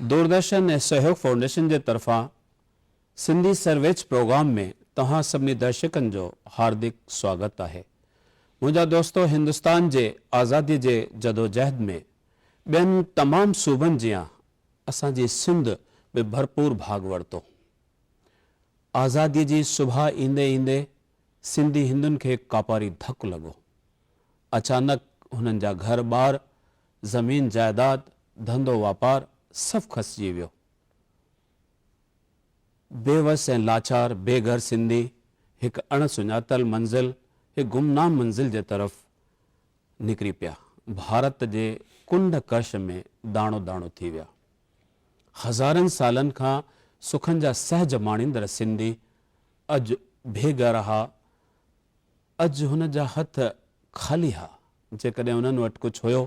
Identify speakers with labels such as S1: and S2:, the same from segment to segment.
S1: Doordarshan ۽ سهيوگ foundation جي طرفان سنڌي سرويچ programme ۾ توهان سڀني درشڪن جو هاردڪ سواگت آهي. منهنجا دوستو هندستان جي آزادي جي جدوجهد ۾ ٻين تمام صوبن جيان اسان جي سنڌ به ڀرپور ڀاڳ ورتو. آزادي جي صبح ايندي ايندي سنڌي هندن کي ڪاپاري ڌڪ لڳو. اچانڪ هنن جا گهر ٻار، زمين جائداد، ڌنڌو واپار سڀ کسجي ويو. بي وس ۽ لاچار بي گهر سنڌي هڪ اڻ سڃاتل منزل، هڪ گمنام منزل جي طرف نڪري پيا. ڀارت جي ڪنڊ ڪڙڇ ۾ داڻو داڻو ٿي ويا. هزارن سالن کان سکن جا سهج ماڻيندڙ سنڌي اڄ بي گهر ها، اڄ هن جا هٿ خالي ها. جيڪڏهن انهن وٽ ڪجهه هيو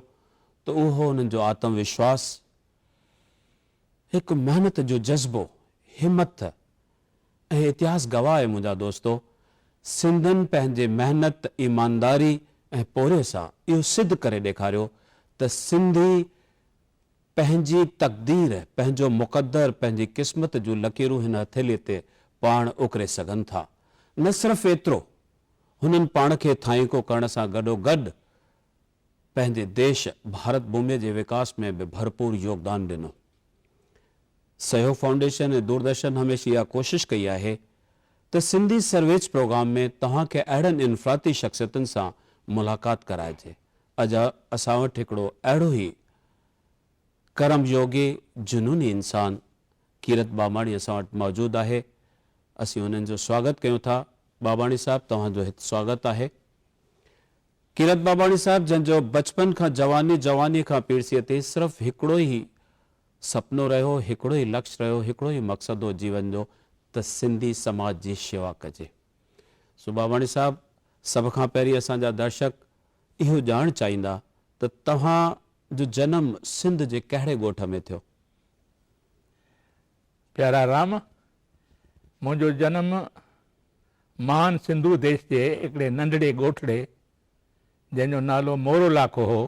S1: ته اهو هو انهن جو آتم وشواس، هڪ محنت جو جذبو، همٿ ۽ اتهاس گواهه آهي منهنجا دوستو، سنڌين پنهنجي محنت، ايمانداري ۽ پورهيي سان اهو سڌ ڪري ڏيکاريو ته سنڌي پنهنجي تقدير، پنهنجو مقدر، پنهنجي قسمت جون لڪيرون هن هٿيلي تي پاڻ اڪري سگهن ٿا. نه صرف ايترو، هنن پاڻ کي ٿائينڪو ڪرڻ سان گڏوگڏ پنهنجي ديش ڀارت ڀوميء جي وڪاس ۾ به ڀرپور يوگدان ڏنو. سهيوگ فائونڊيشن ۽ دوردرشن هميشه اها ڪوشش ڪئي آهي ته سنڌي سرويچ پروگرام ۾ توهان کي اهڙن انفرادي شخصيتن سان ملاقات ڪرائجي. اڄ اسان وٽ هڪڙو اهڙو ئي ڪرم يوگي جنوني انسان ڪيرت ٻاٻاڻي اسان وٽ موجود آهي. اسين انهن جو سواگت ڪيون ٿا. ٻاٻاڻي صاحب توهان جو هت سواگت آهي. ڪيرت ٻاٻاڻي صاحب جنهن جو بچپن کان جواني، جواني کان پيرسيء تائين صرف هڪڙو ئي سپنو رهيو، هڪڙو ئي لڪش رهيو، هڪڙو ئي مقصد هو جيون جو ته سنڌي سماج جي شيوا ڪجي. سو ٻاٻاڻي صاحب سڀ کان پهرين اسان جا درشڪ اهو ڄاڻڻ چاهيندا ته توهان جو جنم سنڌ جي ڪهڙي ڳوٺ ۾ ٿيو؟
S2: پيارا رام، منهنجو جنم مهان سنڌو ديش جي هڪڙي ننڍڙي ڳوٺڙي جنهن جو نالو مورو لاکو هو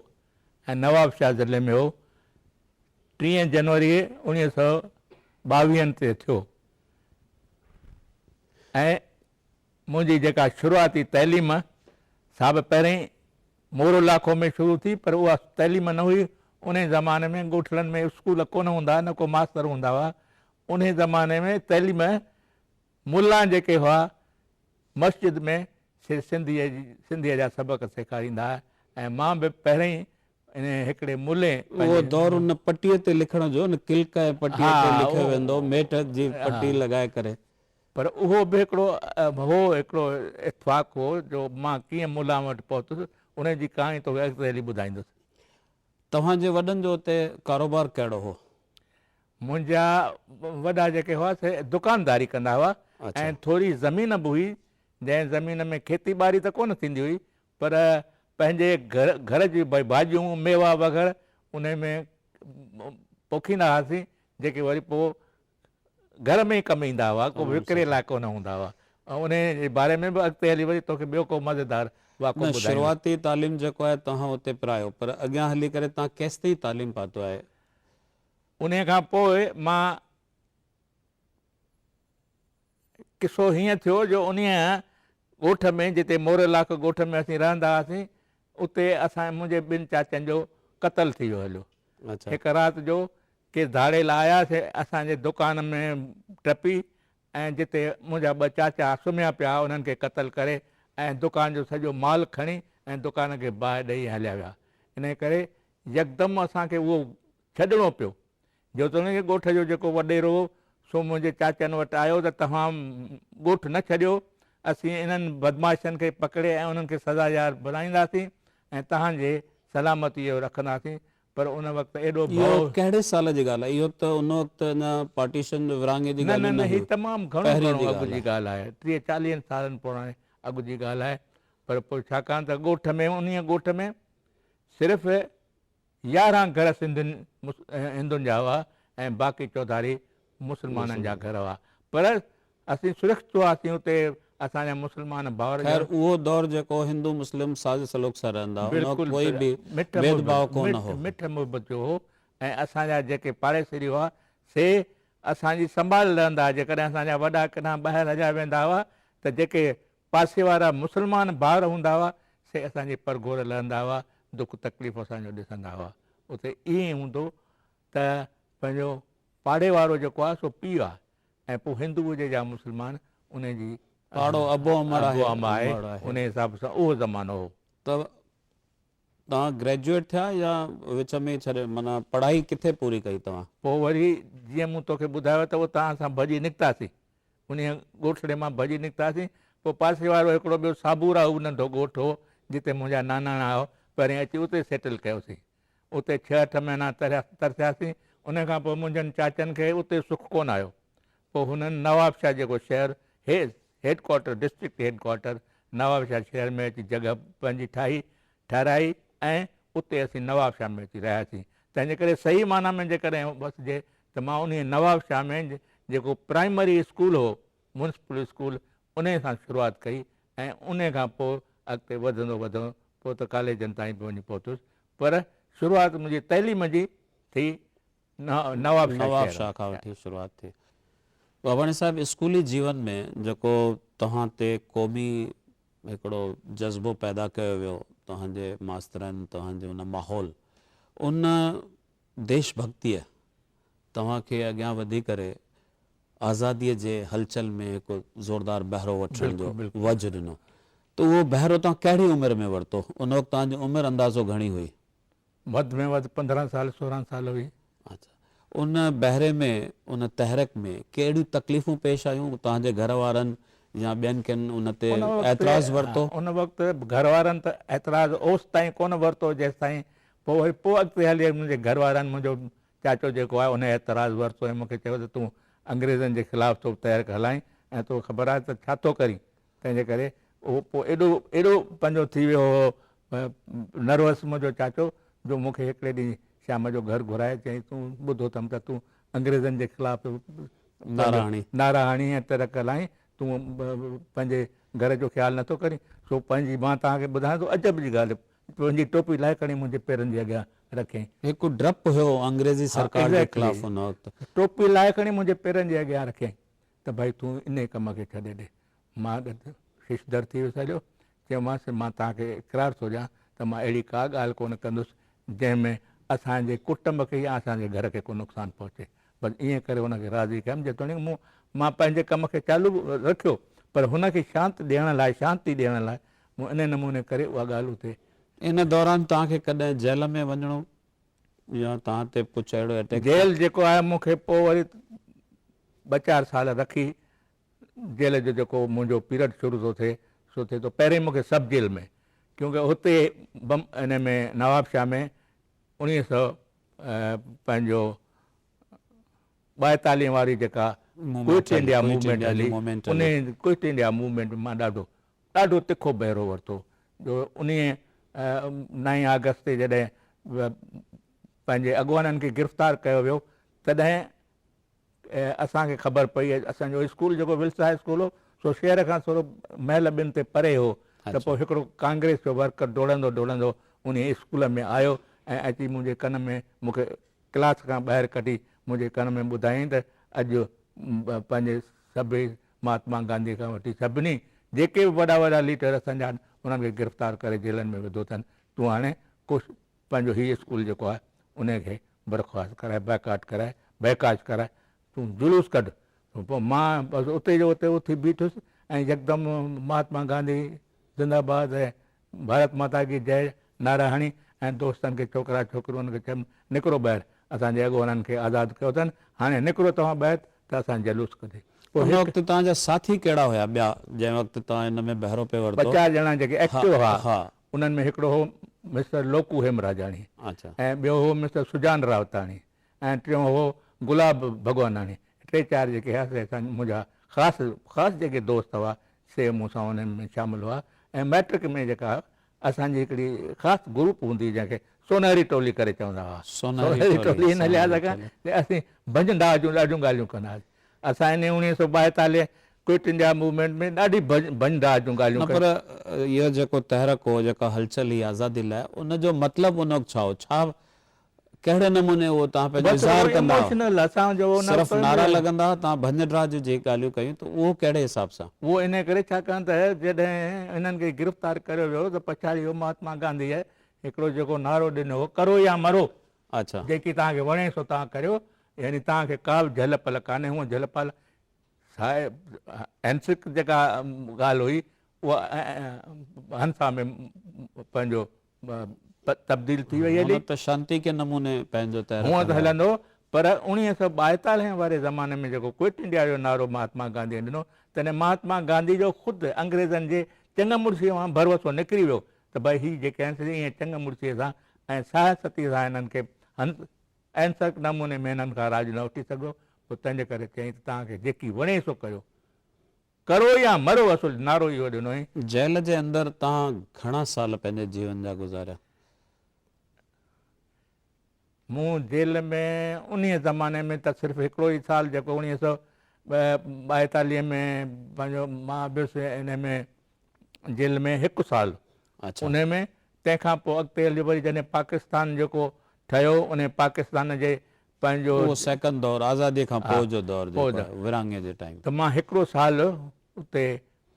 S2: ۽ نوابشاهه ضلعي ۾ هو، ٽيهين جنوري اوڻيهه سئو ٻاويهن تي ٿيو ۽ منهنجي جيڪا شروعاتي تعليم سا به پهرين مورو لاکو ۾ شروع ٿي پر اها تعليم نه هئي، انهي زماني ۾ ڳوٺڙن ۾ اسڪول ڪونه هوندا هئا نه ڪو ماستر هوندا هئا، انهي زماني ۾ تعليم ملان جيڪي هئا مسجد ۾ سي سنڌيء سنڌيء جا سبق سيکاريندا هئا ۽ مان به پهرين انهي هڪڙي ملين
S1: اهو
S2: پنهنجي
S1: دور ان پٽيء تي لکڻ جو ان ڪلڪ ۽ پٽيء
S2: ها
S1: تي لکيو
S2: اهو
S1: ويندو هو ميٽ جي پٽي
S2: ها
S1: لڳائي ڪري.
S2: پر اهو به هڪڙو هو هڪڙو اتفاق هو جو مان ڪيئن ملان وٽ پهتس انهي جي ڪهاڻي توکي اڳتي هلي ٻڌائيندس.
S1: توهان جي وڏن جو اتي ڪاروبار ڪهڙو هو؟
S2: منهنجا وڏا جيڪي هئا سي دڪانداري ڪندا هئا ۽ ٿوري زمين به هئي جنهن زمين ۾ کيتي ٻاري ته ڪونه ٿيندي هئي پر پنهنجي گهر جون ڀاڄيون ميوا وغيره انهي ۾ پوکيندا هئاسين جيڪي وري پوء گهر ۾ ئي ڪم ايندا هئا ڪو وڪري لاء ڪونه هوندا هئا ۽ انهي جي باري ۾ به اڳتي هلي وري توکي ٻيو ڪو مزيدار واقعو
S1: نه
S2: ٻڌائيندس.
S1: شروعاتي تعليم جيڪو آهي توهان اتي پرايو پر اڳيان هلي ڪري توهان ڪيستائين تعليم پاتو آهي؟
S2: انهيء کان پوء مان قصو هيئن ٿيو جو انهيء ڳوٺ ۾ جتي موري لاک ڳوٺ ۾ اسين رهندا هئاسين، اتي اسان منهنجي ٻن چاچن جو قتل ٿي ويو هليو. هڪ رات جو ڪي ڌاڙيل آيا سي اسان جي دڪان ۾ ٽپي ۽ جتي منهنجا ٻه چاچا سمهيا پيا انهن کي قتل ڪري ۽ دڪان جو سڄو مال کڻي ۽ دڪان کي باهه ڏئي هليا ويا. انهيء ڪري يڪدم اسان کي اهو ڇڏڻو پيو. جيتوڻيڪ ڳوٺ جو جيڪو وڏيرو هو، سو منهنجي چاچن وٽ آيو ته توهان ڳوٺ نه ڇڏيو، اسين انهن بدمعاشن کي پڪڙي ۽ انهن کي سزا يار بڻائينداسين ۽ توهان جي سلامتيء جو رکنداسين، پر ان وقت ايڏو
S1: اهو
S2: ڀؤ.
S1: ڪهڙي سال جي ڳالهه آهي؟ اهو ته ان وقت اڃا پارٽيشن ورهاڱي جي
S2: نه نه
S1: ڳالهيون
S2: نه
S1: نه
S2: هي
S1: هيون،
S2: تمام گهڻو
S1: پهرين
S2: گهڻو
S1: جي
S2: اڳ
S1: ڳالهه
S2: جي
S1: آهي.
S2: ڳالهه آهي، ٽيهه چاليهن سالن پراڻي اڳ جي ڳالهه آهي، پر پوء ڇاڪاڻ ته ڳوٺ ۾ انهيء ڳوٺ ۾ صرف 11 گهر سنڌين هندن جا هئا ۽ باقي چوڌاري مسلمانن جا گهر هئا پر اسين سرخت هئاسين اتي اسان جا مسلمان ڀائر
S1: خير اهو دور جيڪو هندو مسلم ساز سلوڪ سان رهندا هئا ان وقت ڪوئي به ڀيد ڀاء ڪونه هو.
S2: مٺ محبت جو هو ۽ اسان جا جيڪي پاڙيسري هئا سي اسان جي سنڀال لهندا هئا. جيڪڏهن اسان جا وڏا ڪڏهن ٻاهر هليا ويندا هئا ته جيڪي پاسي وارا مسلمان ڀائر هوندا هئا سي اسان جي پرگهور لهندا هئا، دک تڪليف اسان جو ڏسندا هئا. اتي ائين هوندو ته پنهنجو پاڙي وارو جيڪو آهي سو پيء آهي ۽ پوء هندو هجي يا مسلمان انهي جي
S1: پاڙو ابو امڙ آهي.
S2: ابو امڙ آهي انهي حساب سان اهو زمانو هو.
S1: ته توهان گريجوئيٽ ٿيا يا وچ ۾ ئي ڇڏي معنيٰ پڙهائي ڪٿي پوري ڪئي توهان؟
S2: پوء وري جيئن مون توکي ٻڌايو ته اتان اسان ڀڄي نڪتاسين انهيء ڳوٺڙي مان ڀڄي نڪتاسين پوء پاسي وارو هڪڙو ٻيو صابورا هو ننڍو ڳوٺ هو جتي منهنجا ناناڻا هئا پهرين اچي اتي سيٽل ڪيوسين اتي ڇهه اٺ مهينا ترسياسين ان کان پوء منهنجن چاچن کي اتي سک ڪونه آيو پوء هنن نوابشاهه جيڪو شهر head quarter district head quarter Nawabshah شهر ۾ اچي جڳهه پنهنجي ٺاهي ٺهرائي ۽ اتي اسين نوابشاهه ۾ اچي رهياسين. تنهن جي ڪري صحيح معنيٰ ۾ جيڪڏهن وسجي ته مان انهيء نوابشاهه ۾ جيڪو پرائمري اسڪول هو، ميونسپل اسڪول، انهيء سان شروعات ڪئي ۽ انهيء کان پوء اڳتي وڌندو وڌندو پوء ته ڪاليجن تائين به وڃي پهتس پر شروعات منهنجي تعليم جي ٿي نواب شاهه
S1: نواب شاهه کان وٺي شروعات ٿي. باباڻي صاحب اسڪولي جيون ۾ جيڪو توهان تي قومي هڪڙو جذبو پيدا ڪيو ويو توهان جي ماسترن توهان جي ان ماحول ان ديش ڀڳتيء توهان کي اڳيان وڌي ڪري آزاديء جي هلچل ۾ هڪ زوردار بهرو وٺڻ جو وجهه ڏنو ته اهو بهرو توهان ڪهڙي عمر ۾ ورتو ان وقت توهان جي عمر اندازو گهڻي هئي؟
S2: وڌ ۾ وڌ 15 سال 16 سال هئي.
S1: اڇا ان بهري ۾ ان تحرڪ ۾ ڪي اهڙيون تڪليفون پيش آيون توهان جي گهر وارن يا ٻين ڪن ان تي اعتراض ورتو؟
S2: ان وقت گهر وارن ته اعتراض اوستائين ڪونه ورتو جيستائين پوء وري پوء اڳتي هلي منهنجي گهر وارن منهنجو چاچو جيڪو آهي ان اعتراض ورتو ۽ مون کي چيو ته تون انگريزن جي خلاف ٿو تحرڪ هلائين ۽ توکي خبر آهي ته ڇا ٿو ڪرين تنهن جي ڪري اهو پوء ايڏو ايڏو پنهنجو ٿي ويو هو نروس منهنجو چاچو جو مون کي هڪڙي ڏينهن شام جو گهر گهرائي چيائين تون ٻڌو اٿم ته تون انگريزن جي خلاف
S1: نعرا هڻين.
S2: نعرا هڻين ۽ ترڪ هلائين تون پنهنجي گهر جو خيال نٿو ڪرين سو پنهنجي مان توهان کي ٻڌايان ٿو عجب جي ڳالهه پنهنجي ٽوپي لاهي کڻي منهنجي پيرن جي اڳيان رکيائين.
S1: هڪ ڊپ هيو انگريزي سرڪار جي خلاف ان وقت.
S2: ٽوپي لاهي کڻي منهنجي پيرن جي اڳيان رکيائين ته ڀائي تون انهي ڪم کي ڇڏي ڏي. مان ششدر ٿي ويس هليو. چيومانس مان توهان کي اقرار ٿو ڏيان ته مان اهڙي ڪا ڳالهه ڪونه ڪندس جنهن ۾ اسان جي ڪٽنب کي يا اسان جي گهر کي ڪو نقصان پهچي. بس ائين ڪري هن کي راضي ڪيم. جيتوڻيڪ مون مان پنهنجي ڪم کي چالو رکيو پر هن کي شانت ڏيڻ لاء شانتي ڏيڻ لاء مون انهي نموني ڪري اها ڳالهه اتي.
S1: ان دوران توهان کي ڪڏهن جيل ۾ وڃڻو يا توهان تي ڪجهه اهڙو اٽيڪ
S2: ٿيو؟ جيل جيڪو آهي مون کي پوء وري ٻه چار سال رکي جيل جو جيڪو منهنجو پيرڊ شروع ٿو ٿئي سو ٿئي ٿو پهرين مون کي سب جيل ۾ ڪيونڪه اتي بم ان ۾ نوابشاهه ۾ اوڻيهه سو پنهنجو ٻائيتاليهه واري جيڪا ڪوئٽ انڊيا موومينٽ هلي ان ڪوئٽ انڊيا موومينٽ مان ڏاڍو ڏاڍو تکو بهرو ورتو جو انهيء نائين آگسٽ تي جڏهن پنهنجي اڳواڻن کي گرفتار ڪيو ويو تڏهن اسان کي خبر پئي اسان جو اسڪول جيڪو ولس هاء اسڪول هو سو شهر کان ٿورو ميل ٻن تي پري هو ته پوء هڪڙو ڪانگريس جو ورڪر ڊوڙندو ڊوڙندو انهي اسڪول ۾ آيو ۽ اچي منهنجي ڪن ۾ مون کي ڪلاس کان ٻاهر ڪڍي منهنجي ڪن ۾ ٻڌايائين ته اڄ پنهنجي سڀئي مهاتما گانڌي کان وٺي سڀني جيڪي به وڏا وڏا ليڊر اسان جا آهن انهن کي گرفتار ڪري جيلن ۾ وڌو اٿن تون هاڻي ڪوش پنهنجو هي اسڪول جيڪو آهي انهي کي برخواست ڪرائي بائيڪاٽ ڪرائي بئڪاش ڪرائي تون جلوس ڪڍ پوء مان بس اتي جو اتي اٿي بيٺس ۽ يڪدم مهاتما گانڌي زنده باد ۽ ڀارت ماتا ڪي جئه نعرا هڻي ۽ دوستن کي ڇوڪرا ڇوڪريون انهن کي چيم نڪرو ٻاهر اسان جي اڳواڻن کي آزاد ڪيو اٿن هاڻي نڪرو توهان ٻاهر ته اسان جلوس ڪڍي
S1: پوء ان وقت توهان جا ساٿي ڪهڙا هيا ٻيا جنهن وقت توهان ان ۾ بهرو پئي ورتو؟
S2: ٻه چار ڄڻا جيڪي ايڪٽو هئا انهن ۾ هڪڙو هو مسٽر لوڪو هيمراجاڻي ۽ ٻيو هو مسٽر سجان راوتاڻي ۽ ٽيون هو گلاب ڀڳواناڻي. ٽي چار جيڪي هئا سي اسان منهنجا خاص خاص جيڪي دوست هئا سي مون سان انهن ۾ شامل هئا ۽ مئٽرڪ ۾ جيڪا اسان جي هڪڙي خاص گروپ هوندي هئي جنهن کي سونهري ٽولي ڪري چوندا هئا. سونهري ٽولي ان لحاظ کان جو اسين ڀڃ ڊاهه جون ڏاڍيون ڳالهيون ڪندا هئاسين. اسان انهي 1942 ڪوئٽ انڊيا موومينٽ ۾ ڏاڍي ڀڃ ڊاهه جون ڳالهيون
S1: نه پر اهو جيڪو تحرڪ هو، جيڪا هلچل هئي آزادي لاء، ان جو مطلب ان وقت ڇا هو؟ ڇا ڪهڙي نموني اهو توهان پنهنجو اظهار ڪندا هئا؟ صرف نعرا لڳندا هئا، توهان ڀڃ ڊاهه جون جيڪي ڳالهيون ڪيون ته اهو ڪهڙي حساب سان؟
S2: اهو انهيء ڪري ڇاڪاڻ ته جڏهن هنن کي گرفتار ڪريو ويو ته پڇاڙي اهو مهاتما گانڌيء هڪڙو جيڪو نعرو ڏنو هو ڪرو يا مرو جيڪي توهان کي وڻي سو توهان ڪريو يعني توهان کي ڪا به جهل پل ڪانهي هونء جهل پل اهنسڪ جيڪا ڳالهه هئي اها اهنسا ۾ پنهنجو تبديل ٿي وئي هلي.
S1: هونء ته شانتي ڪي نموني پنهنجو تحرڪ
S2: هونء ته هلندو پر 1942 واري زماني ۾ جيڪو ڪوئٽ انڊيا جو نعرو مهاتما گانڌيء ڏنو تڏهن مهاتما گانڌي جو خود انگريزن جي چڱ مڙسيء مان ڀروسو نڪري ويو ته ڀائي هي جيڪي آهن سي ائين چڱ مڙسيء سان ۽ ساهستيء سان هنن کي اهنسڪ نموني ۾ هنن کان راڄ نه وٺي سگهيو پوء تنهنجي ڪري چيائين ته توهان کي جيڪي وڻي سو ڪريو. ڪرو يا مرو اصل نعرو اهو ڏنو هئين.
S1: جيل جي اندر توهان گهڻا سال پنهنجي جيون جا گذاريا؟
S2: مون جيل ۾ انهيء زماني ۾ ته صرف هڪڙو ئي سال جيڪو 1942 ۾ پنهنجو مان ويس انهي ۾ جيل ۾ هڪ سال انهي ۾ تنهن کان پوء اڳتي هلي وري جڏهن پاڪستان جيڪو ٺهيو انهي پاڪستان جي پنهنجو.
S1: اهو سيڪنڊ دور آزاديء کان پوء جو دور جيڪو آهي ورهاڱي جي ٽائيم.
S2: ته مان هڪڙو سال اتي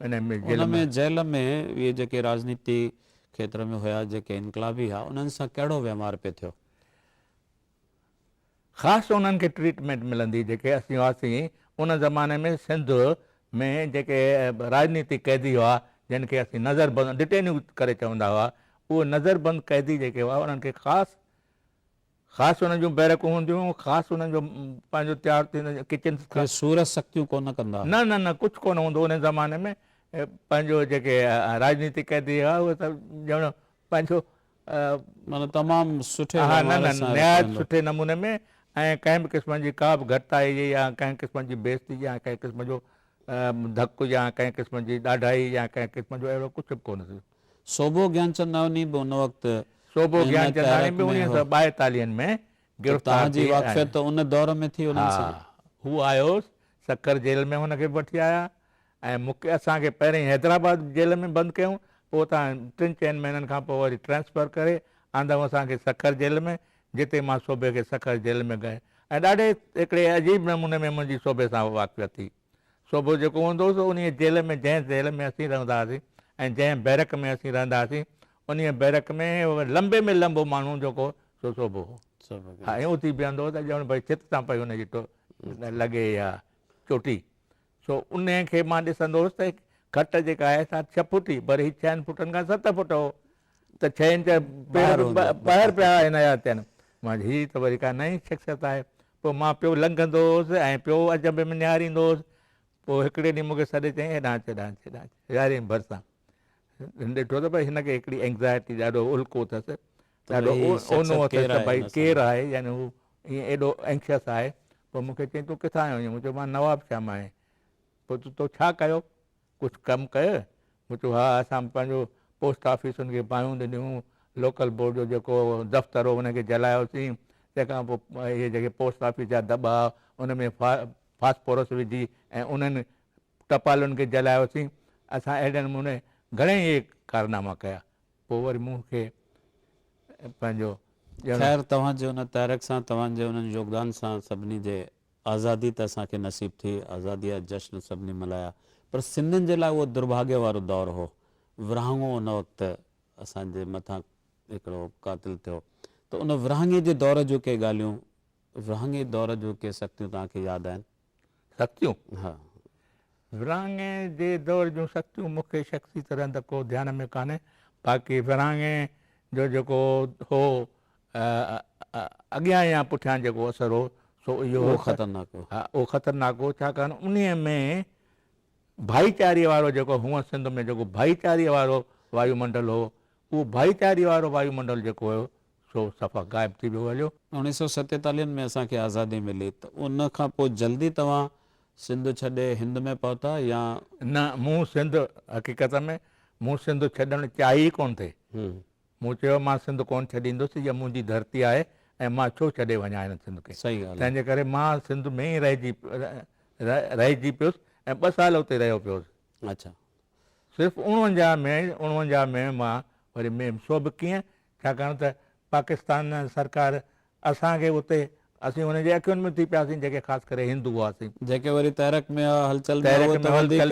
S2: ان ۾ جيل
S1: ۾. ان ۾ جيل ۾ اهي جيڪي راڄنيتي کيتر ۾ هيا جيڪي انقلابي هيا انهن سان ڪهڙو وهنوار پئي ٿيو؟
S2: خاص انهن کي ٽريٽمينٽ ملندي جيڪي اسين هئاسين ان زماني ۾ سنڌ ۾ جيڪي راڄنيتي قيدي هئا جن کي اسين نظر بند ڊٽينيو ڪري چوندا هئا اهي نظر بند قيدي جيڪي هئا انهن کي خاص خاص انهن جون بيرڪون هونديون هيون، خاص انهن جو پنهنجو تيار ٿيندڙ ڪچن.
S1: ڪي سور سختيون ڪونه ڪندا هئا؟
S2: نه نه نه ڪجهه ڪونه هوندو هو انهي زماني ۾ پنهنجو جيڪي راڄنيتي قيدي هئا اهي سڀ ڄڻ پنهنجو.
S1: معنيٰ تمام سٺي
S2: ها نه نه نهايت سٺي نموني ۾ ۽ ڪنهن به قسم جي ڪا به گهٽتائي يا ڪنهن قسم جي بيعزتي يا ڪنهن قسم جو ڌڪ يا ڪنهن قسم جي ڏاڍائي يا ڪنهن قسم جو اهڙو ڪجهه به ڪونه ٿيو.
S1: سوڀو گيانچنداڻي به ان وقت
S2: سوڀو گيانچنداڻي به انهيء سؤ ٻائيتاليهن ۾ گرفتار
S1: توهان جي واقفيت ان دور ۾ ٿي انهن سان؟
S2: ها، هو آيو سکر جيل ۾ هن کي به وٺي آيا ۽ مون کي اسان کي پهرين حيدرآباد جيل ۾ بند ڪيائون پوء اتان ٽن چئن مهينن کان پوء وري ٽرانسفر ڪري آندائون اسان کي سکر جيل ۾ جتي مان سوڀي کي سکر جيل ۾ گئي ۽ ڏاڍي هڪڙي عجيب نموني ۾ منهنجي سوڀي سان واقفيت ٿي. سوڀو جيڪو هوندو هو سو انهيء جيل ۾ جنهن سيل ۾ اسين رهندا هئاسين ۽ جنهن بئرڪ ۾ اسين رهندا هئاسين، انهيء بئرڪ ۾ لنبي ۾ لنبو ماڻهو جيڪو سو سوڀو هو. ها ائين اٿي بيهندو هو ته ڄڻ ڀئي ڇت تان پئي هن جي لڳي يا چوٽي. سو انهيء کي مان ڏسندو هوس ته کٽ جيڪا آهي سا ڇهه فوٽي پر هي ڇهن فوٽن کان ست فوٽ هو ته ڇهه انچ پير به ٻاهر پيا هن جا ٿين. مان چيو هي ته وري ڪا نئين شخصيت آهي. پوء مان پيو لنگهندو هوس ۽ پيو عجب ۾ نهاريندو هوس. پوء هڪڙي ڏينهن مون کي سڏي چيائين هيڏانهن اچ هيڏانهن اچ هيڏانهن اچ. ويهاريائين ڀرسان. هن ڏٺو ته ڀئي هن کي هڪڙي اينگزائٽي ڏاڍو الڪو اٿس، ڏاڍو اونو اٿس ته ڀئي ڪير آهي يعني هو ائين ايڏو اينگشس آهي. پوء مون کي چيائين تون ڪٿان آيو آهين؟ مون چيو مان نواب شاهه مان آهيان. پوء تو ڇا ڪيو؟ ڪجهه ڪم ڪيو؟ مون چيو ها اسان پنهنجو پوسٽ آفيسن کي باهيون ڏنيون، لوڪل بورڊ جو جيڪو دفتر هو ان کي جلايوسين، تنهن کان پوء اهي جيڪي پوسٽ آفيس جا دٻا هئا ان ۾ فاسفورس وجهي ۽ انهن ٽپالن کي جلايوسين، اسان اهڙي نموني گهڻيئي اهي ڪارناما ڪيا. پوء وري مون کي پنهنجو
S1: ڄڻ. خير توهان جي ان تحرڪ سان توهان جي انهن يوگدان سان سڀني جي آزادي ته اسان کي نصيب ٿي، آزاديء جا جشن سڀني ملهايا، پر سنڌين جي لاء اهو درڀاڳيه وارو دور هو. ورهاڱو ان وقت اسان جي مٿان هڪڙو قاتل ٿيو ته ان ورهاڱي جي دور جون ڪي ڳالهيون، ورهاڱي دور جون ڪي سختيون توهان کي ياد آهن؟
S2: سختيون؟
S1: ها.
S2: ورهاڱي جي دور جون سختيون مون کي شخصي طرح ته ڪو ڌيان ۾ ڪانهي، باقي ورهاڱي جو جيڪو هو اڳيان يا پٺيان جيڪو اثر هو سو اهو
S1: هو خطرناڪ هو.
S2: ها اهو خطرناڪ هو ڇاڪاڻ انهيء ۾ ڀائيچاري وارو جيڪو هونء سنڌ ۾ جيڪو ڀائيچاري وارو وايو منڊل هو اهو ڀائيچاري وارو وايو منڊل جيڪو هيو سو صفا غائب ٿي ويو هليو.
S1: اوڻيهه سو ستيتاليهن ۾ اسان کي آزادي ملي ته ان کان پوء جلدي توهان سنڌ ڇڏي هند ۾ پهتا يا؟
S2: نه مون سنڌ حقيقت ۾ مون سنڌ ڇڏڻ چاهي ئي ڪونه ٿي. مون چيو مان سنڌ ڪونه ڇڏيندس، هيء منهنجي ڌرتي آهي ۽ مان ڇو ڇڏي وڃان هن سنڌ کي.
S1: صحيح ڳالهه آهي.
S2: تنهن جي ڪري مان سنڌ ۾ ئي رهجي رهجي پيس ۽ ٻه سال اتي رهيو پيس.
S1: اڇا.
S2: صرف 49 ۾ 49 ۾ مان وري ميم سو به ڪيئن ڇاڪاڻ ته پاڪستان سرڪار اسان کي اتي اسين انهن جي اکين ۾ ٿي پياسين جيڪي خاص ڪري هندو هئاسين.
S1: جيڪي وري تحرڪ ۾ هئا هلچل ۾ اهي ته وڌيڪ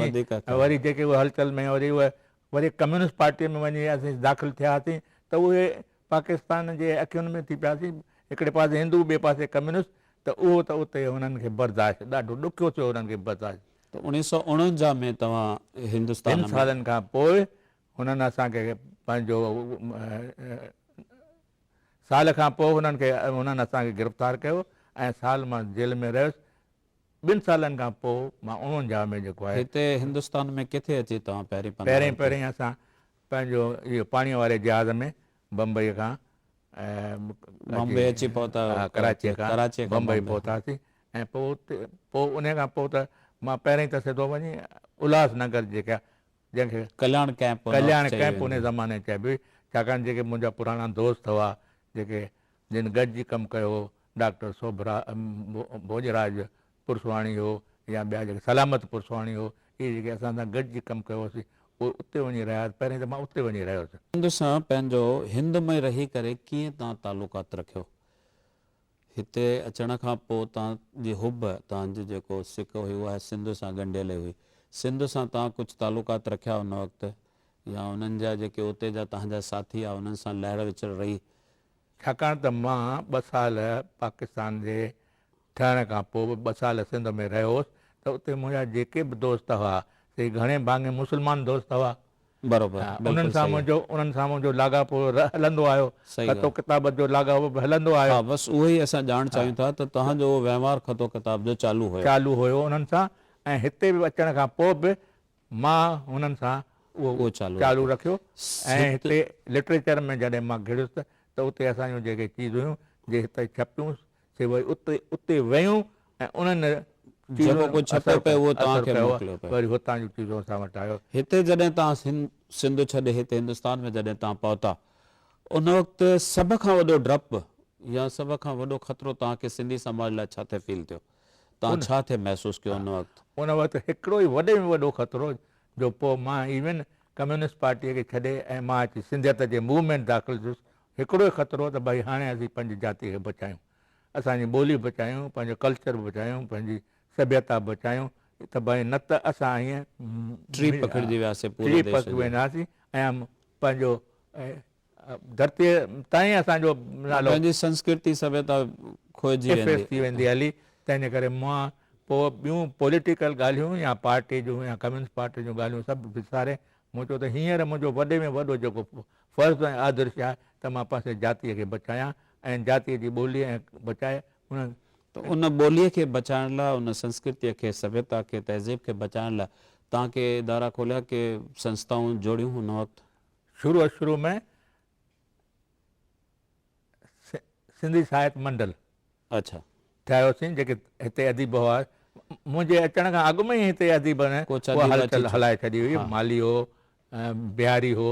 S1: وڌيڪ
S2: ۽ وري جيڪي اهي هلچل ۾ وري اهي وري ڪميونسٽ پارٽيء ۾ وڃي اسين داخل ٿياسين ته اهي پاڪستان جي اکين ۾ ٿي پياسين هڪڙي پاسي هندو ٻئي پاسي ڪميونسٽ ته اهو ته اتي هنن کي برداشت ڏاڍو ڏکيو ٿيو هنن کي برداشت.
S1: ته 1949 ۾ توهان هندستان
S2: ۾. ٻن سالن کان پوء هنن اسان کي پنهنجو سال کان پوء هنن کي هنن اسان کي گرفتار ڪيو ۽ سال مان جيل ۾ رهيس. ٻن سالن کان پوء مان 49 ۾ جيڪو آهي.
S1: هتي هندستان ۾ ڪٿي اچي توهان پهرين پناهه ورتي؟
S2: پهرين پهرين اسان پنهنجو اهو پاڻيء واري جهاز ۾ بمبئيء کان
S1: بمبئي اچي پهتا
S2: ڪراچيء کان بمبئي پهتاسين ۽ پوء اتي پوء انهيء کان پوء ته مان پهرين ته سڌو وڃي الهاس نگر جيڪا جنهن کي
S1: ڪلياڻ ڪئمپ
S2: ڪلياڻ ڪئمپ انهيء زماني چئبي هئي ڇاڪاڻ جيڪي منهنجا پراڻا دوست هئا جيڪي جن گڏجي ڪم ڪيو هو ڊاڪٽر سوڀرا ڀوڄراج پرسواڻي هو يا ٻيا جيڪي سلامت پرسواڻي هو اهي جيڪي اسان سان گڏجي ڪم ڪيو هوسين اهي اتي وڃي رهيا پهرين ته مان اتي وڃي رهيس.
S1: هند سان پنهنجو هند ۾ رهي ڪري ڪيئن توهان تعلقات رکيو؟ هتي اچڻ کان پوء توهان جي حب، توهان جي جيڪو سڪ هئي اها سنڌ سان ڳنڍيل هئي. سنڌ سان توهان ڪجهه تعلقات رکيا ان وقت يا انهن جا جيڪي اتي جا توهان جا ساٿي هئا انهن سان لهڙ وچڙ رهي؟
S2: ڇاڪاڻ ته مان ٻه سال پاڪستان جي ٺهڻ کان پوء به ٻه سال سنڌ ۾ رهيو هوس ته اتي منهنجا جيڪي به دوست هئا سي گهڻي ڀاڱي مسلمان دوست هئا.
S1: برابر
S2: انهن
S1: بلڪل
S2: سان
S1: صحيح.
S2: منهنجو انهن سان منهنجو لاڳاپو هلندو آيو.
S1: صحيح
S2: خط و
S1: ڳالهه.
S2: ڪتابت جو لاڳاپو به هلندو آيو.
S1: ها بس اهو ئي اسان ڄاڻڻ چاهيون ٿا ته توهان جو اهو وهنوار خط و ڪتاب جو چالو هيو.
S2: چالو هيو انهن سان ۽ هتي به اچڻ کان پوء به مان هنن سان اهو چالو رکيو ۽ هتي لٽريچر ۾ جڏهن مان گهڙيس ته اتي اسان جون جيڪي چيزون هيون جي هتي ڇپيون سي وري اتي اتي ويون ۽ انهن
S1: جيڪو ڪجهه ڇپيو پئي اهو توهان کي موڪليو پئي.
S2: وري هتان جون چيزون اسان وٽ آيو.
S1: هتي جڏهن توهان سنڌ ڇڏي هتي هندستان ۾ جڏهن توهان پهتا ان وقت سڀ کان وڏو ڊپ يا سڀ کان وڏو خطرو توهان کي سنڌي سماج لاء ڇا ٿي فيل ٿيو؟ توهان ڇا ٿي محسوس ڪيو ان وقت؟
S2: ان وقت هڪڙو ئي وڏي ۾ وڏو خطرو جو پوء مان ايون ڪميونسٽ پارٽيء کي ڇڏي ۽ مان اچي سنڌيت جي موومينٽ داخل ٿيس هڪڙو ئي خطرو ته ڀائي هاڻي اسين پنهنجي جاتي کي بچايون، اسان جي ٻولي بچايون، پنهنجو ڪلچر بچايون، پنهنجي سڀيتا بچايون ته ڀائي نه ته اسان ائين
S1: ٽري پکڙجي وياسين پوري
S2: ٽري
S1: ديش
S2: پکڙجي
S1: جي.
S2: وينداسين ۽ پنهنجو ڌرتيء تائين اسان جو نالو
S1: پنهنجي سنسڪرتي سڀيتا کوئجي ويندي.
S2: افيس ٿي ويندي هلي، تنهن جي ڪري مان پوء ٻيون پوليٽيڪل ڳالهيون يا پارٽي جون يا ڪميونسٽ پارٽي جون ڳالهيون سڀ وساري مون چيو ته هينئر منهنجو وڏي ۾ وڏو جيڪو فرض ۽ آدرش آهي ته مان پنهنجي جاتيء کي بچايان ۽ جاتيء جي ٻولي ۽ بچائي ان.
S1: ته ان ٻوليء کي بچائڻ لاء، ان سنسڪرتيء کي، سڀيتا کي، تهذيب کي بچائڻ لاء توهان ڪي ادارا کوليا، ڪي سنسٿائون جوڙيون ان وقت؟
S2: شروع شروع ۾ سنڌي ساهت منڊل.
S1: اڇا.
S2: ٺاهيوسين جيڪي هتي اديب هئا منهنجي اچڻ کان اڳ ۾ ئي هتي اديبن اها هلچل هلائي ڇڏي هئي مالهي هو بهاري هو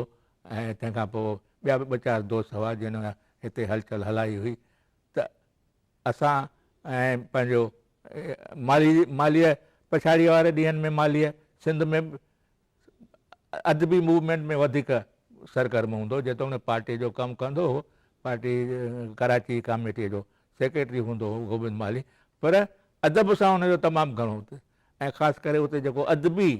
S2: ۽ تنهن کان پوء ٻيا به ٻه چار دوست هئا جن هتي هلچل هلائي هئي ته اسان ۽ پنهنجو مالهي مالهيء پڇاڙيء واري ڏينهن ۾ مالهيء سنڌ ۾ ادبي موومينٽ ۾ وڌيڪ سرگرم هوندو هو، جيتوڻيڪ پارٽيء جو ڪم ڪندو هو، پارٽي ڪراچي ڪاميٽيء جو سيڪريٽري هوندو هو گوبند مالهي، پر ادب سان هن جو تمام گهڻو ۽ خاص ڪري اتي جيڪو ادبي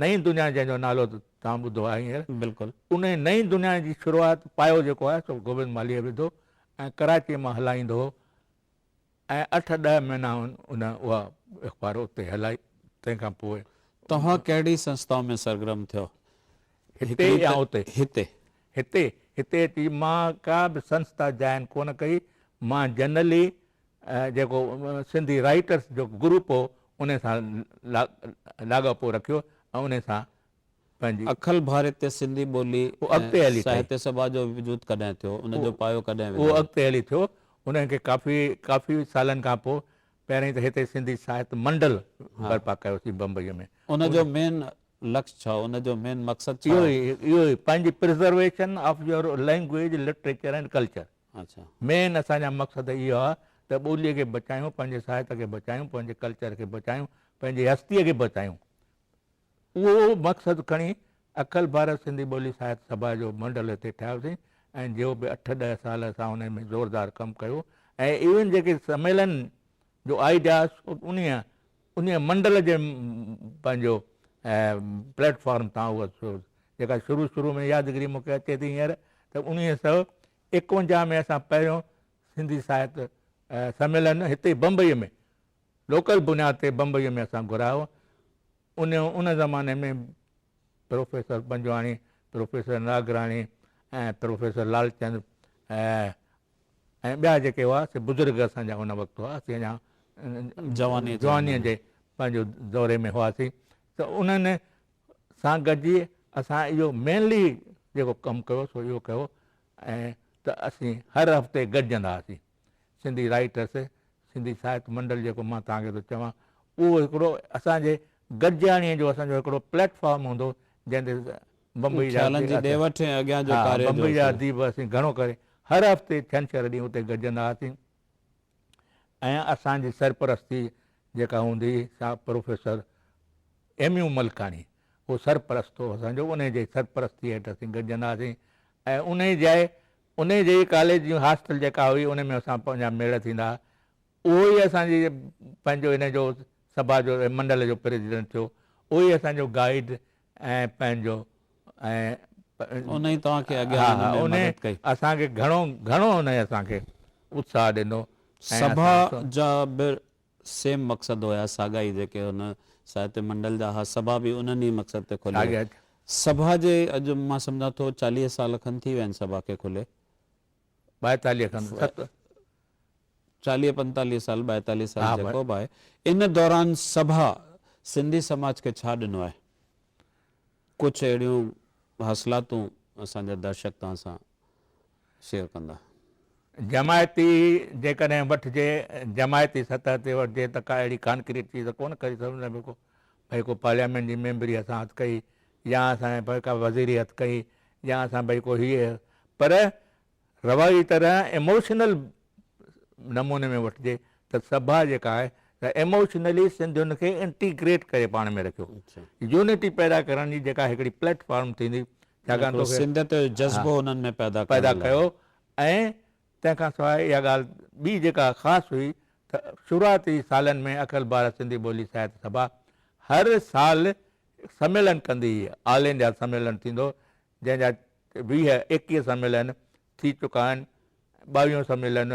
S2: نئين دنيا جنهن جو نالو توهان ٻڌو آهي هينئر،
S1: بلڪل.
S2: انهيء نئين دنيا جي شروعات پايو جيڪو آهي سو گوبند مالهيء وڌو ۽ ڪراچيء مان هلائيندو هو. ۽ اٺ ڏهه مهينا ان اها اخبار اتي هلائي تنهن کان پوء.
S1: توهان ڪهڙي سنسٿا ۾ سرگرم ٿيو؟
S2: هتي يا اتي؟
S1: هتي.
S2: هتي، هتي اچي مان ڪا به سنسٿا جوائن ڪونه ڪئي، مان جنرلي جيڪو سنڌي رائيٽرس جو گروپ هو ان سان لاڳاپو رکيو ۽ ان سان پنهنجي.
S1: اکل ڀارتيه سنڌي ٻولي ۽ ساهتيه سڀا جو وجود ڪڏهن ٿيو؟ ان جو پايو ڪڏهن وڌو؟
S2: اهو اڳتي هلي ٿيو. ان کي ڪافي ڪافي سالن کان پوء پهرين ته هتي سنڌي ساهت منڊل برپا ڪيوسين بمبئيء ۾.
S1: ان جو مين لڪش ڇا هو؟ ان جو مين مقصد ڇا هو؟
S2: اهو ئي اهو ئي پنهنجي preservation of your language, literature and culture. Main اسان جا مقصد اهي هئا ته ٻوليء کي بچايون، پنهنجي ساهت کي بچايون، پنهنجي ڪلچر کي بچايون، پنهنجي هستيء کي بچايون. اهو مقصد کڻي اکل ڀارت سنڌي ٻولي ساهت سڀا جو منڊل هتي ٺاهيوسين ۽ جو به اٺ ڏهه سال اسان انهي ۾ زوردار ڪم ڪيو ۽ ايون جيڪي سميلن جو آئيڊيا سو انهي انهي منڊل جي پنهنجو پليٽ فارم تان اهو ٿيو. جيڪا شروع شروع ۾ يادگيري مون کي اچي ٿي هينئر ته اڻويهه سئو ايڪونجاهه ۾ اسان پهريون سنڌي ساهت سميلن هتي بمبئيء ۾ لوڪل بنياد تي بمبئيء ۾ اسان گهرايو. ان ان زماني ۾ professor Panjwani, professor Nagrani ۽ professor Lalchand ۽ ٻيا جيڪي هئا سي بزرگ اسان جا ان وقت هئا، اسين اڃا جوانيء جي پنهنجو دوري ۾ هئاسين ته انهن سان گڏجي اسان اهو مينلي جيڪو ڪم ڪيو سو اهو ڪيو ۽ ته اسين هر هفتي گڏجندا هئاسين سنڌي رائيٽرس سنڌي ساهت منڊل جيڪو مان توهان کي ٿو چوان اهو هڪڙو اسان جي گڏجاڻيء جو اسان جو هڪڙو پليٽ فارم هوندو جنهن تي بمبئي جا
S1: خيالن جي ڏي وٺ ۽ اڳيان جو ڪاريه جو
S2: بمبئي جا اديب اسين گهڻو ڪري هر هفتي ڇنڇر ڏينهن اتي گڏجندا هئاسين ۽ اسان جي سرپرستي جيڪا هوندي هئي سا پروفيسر ايم يو ملڪاڻي اهو سرپرست هو اسان جو انهي جي سرپرستي هيٺ اسين گڏجندا هئاسين ۽ انهي جاء انهي جي ئي ڪاليج جي هاسٽل جيڪا هئي ان ۾ اسان پنهنجا ميڙ ٿيندا هئا اهو ئي اسان جي پنهنجو ان جو سڀا جو منڊل جو پريزيڊنٽ ٿيو اهو ئي اسان جو گائيڊ ۽ پنهنجو ۽
S1: انهي توهان کي اڳيان ان ۾ مدد ڪئي.
S2: اسان کي گهڻو گهڻو انهي اسان کي اتساهه ڏنو ۽
S1: سڀا جا به سيم مقصد هيا ساڳا ئي جيڪي هن ساهتيه منڊل جا ها سڀا به انهن ئي مقصد تي کلي هئي. سڀا جي اڄ مان سمجهان ٿو 40 سال کن ٿي ويا آهن سڀا کي کلي.
S2: 42 کن ست.
S1: 40 45 سال 42 سال جيڪو به آهي ان دوران سڀا سنڌي سماج کي ڇا ڏنو آهي؟ ڪجهه اهڙيون حاصلاتون اسان جا درشڪ توهان سان شيئر ڪندا.
S2: جماعتي جيڪڏهن وٺجي جماعتي سطح تي وٺجي ته ڪا اهڙي ڪانڪريٽ چيز ڪونه ڪري سگهون ٿا ڪو ڀئي ڪو پارليامينٽ جي ميمبري اسان هٿ ڪئي يا اسان ڀئي ڪا وزيري هٿ ڪئي يا اسان ڀئي ڪو هيء پر روايتي طرح ايموشنل نموني ۾ وٺجي ته سڀا جيڪا آهي ته ايموشنلي سنڌين کي انٽيگريٽ ڪري پاڻ ۾ رکيو يونٽي پيدا ڪرڻ جي جيڪا هڪڙي پليٽ فارم ٿيندي ڇاڪاڻ
S1: توکي سنڌيت جو جذبو انهن ۾ پيدا
S2: پيدا ڪيو ۽ تنهن کان سواء اها ڳالهه ٻي جيڪا خاص هئي ته شروعاتي سالن ۾ اکل ڀارت سنڌي ٻولي ساهت سڀا هر سال سميلن ڪندي هئي آل انڊيا سميلن ٿيندو جنهن جا 20، 21 سميلن ٿي چڪا آهن، ٻاويهون سميلن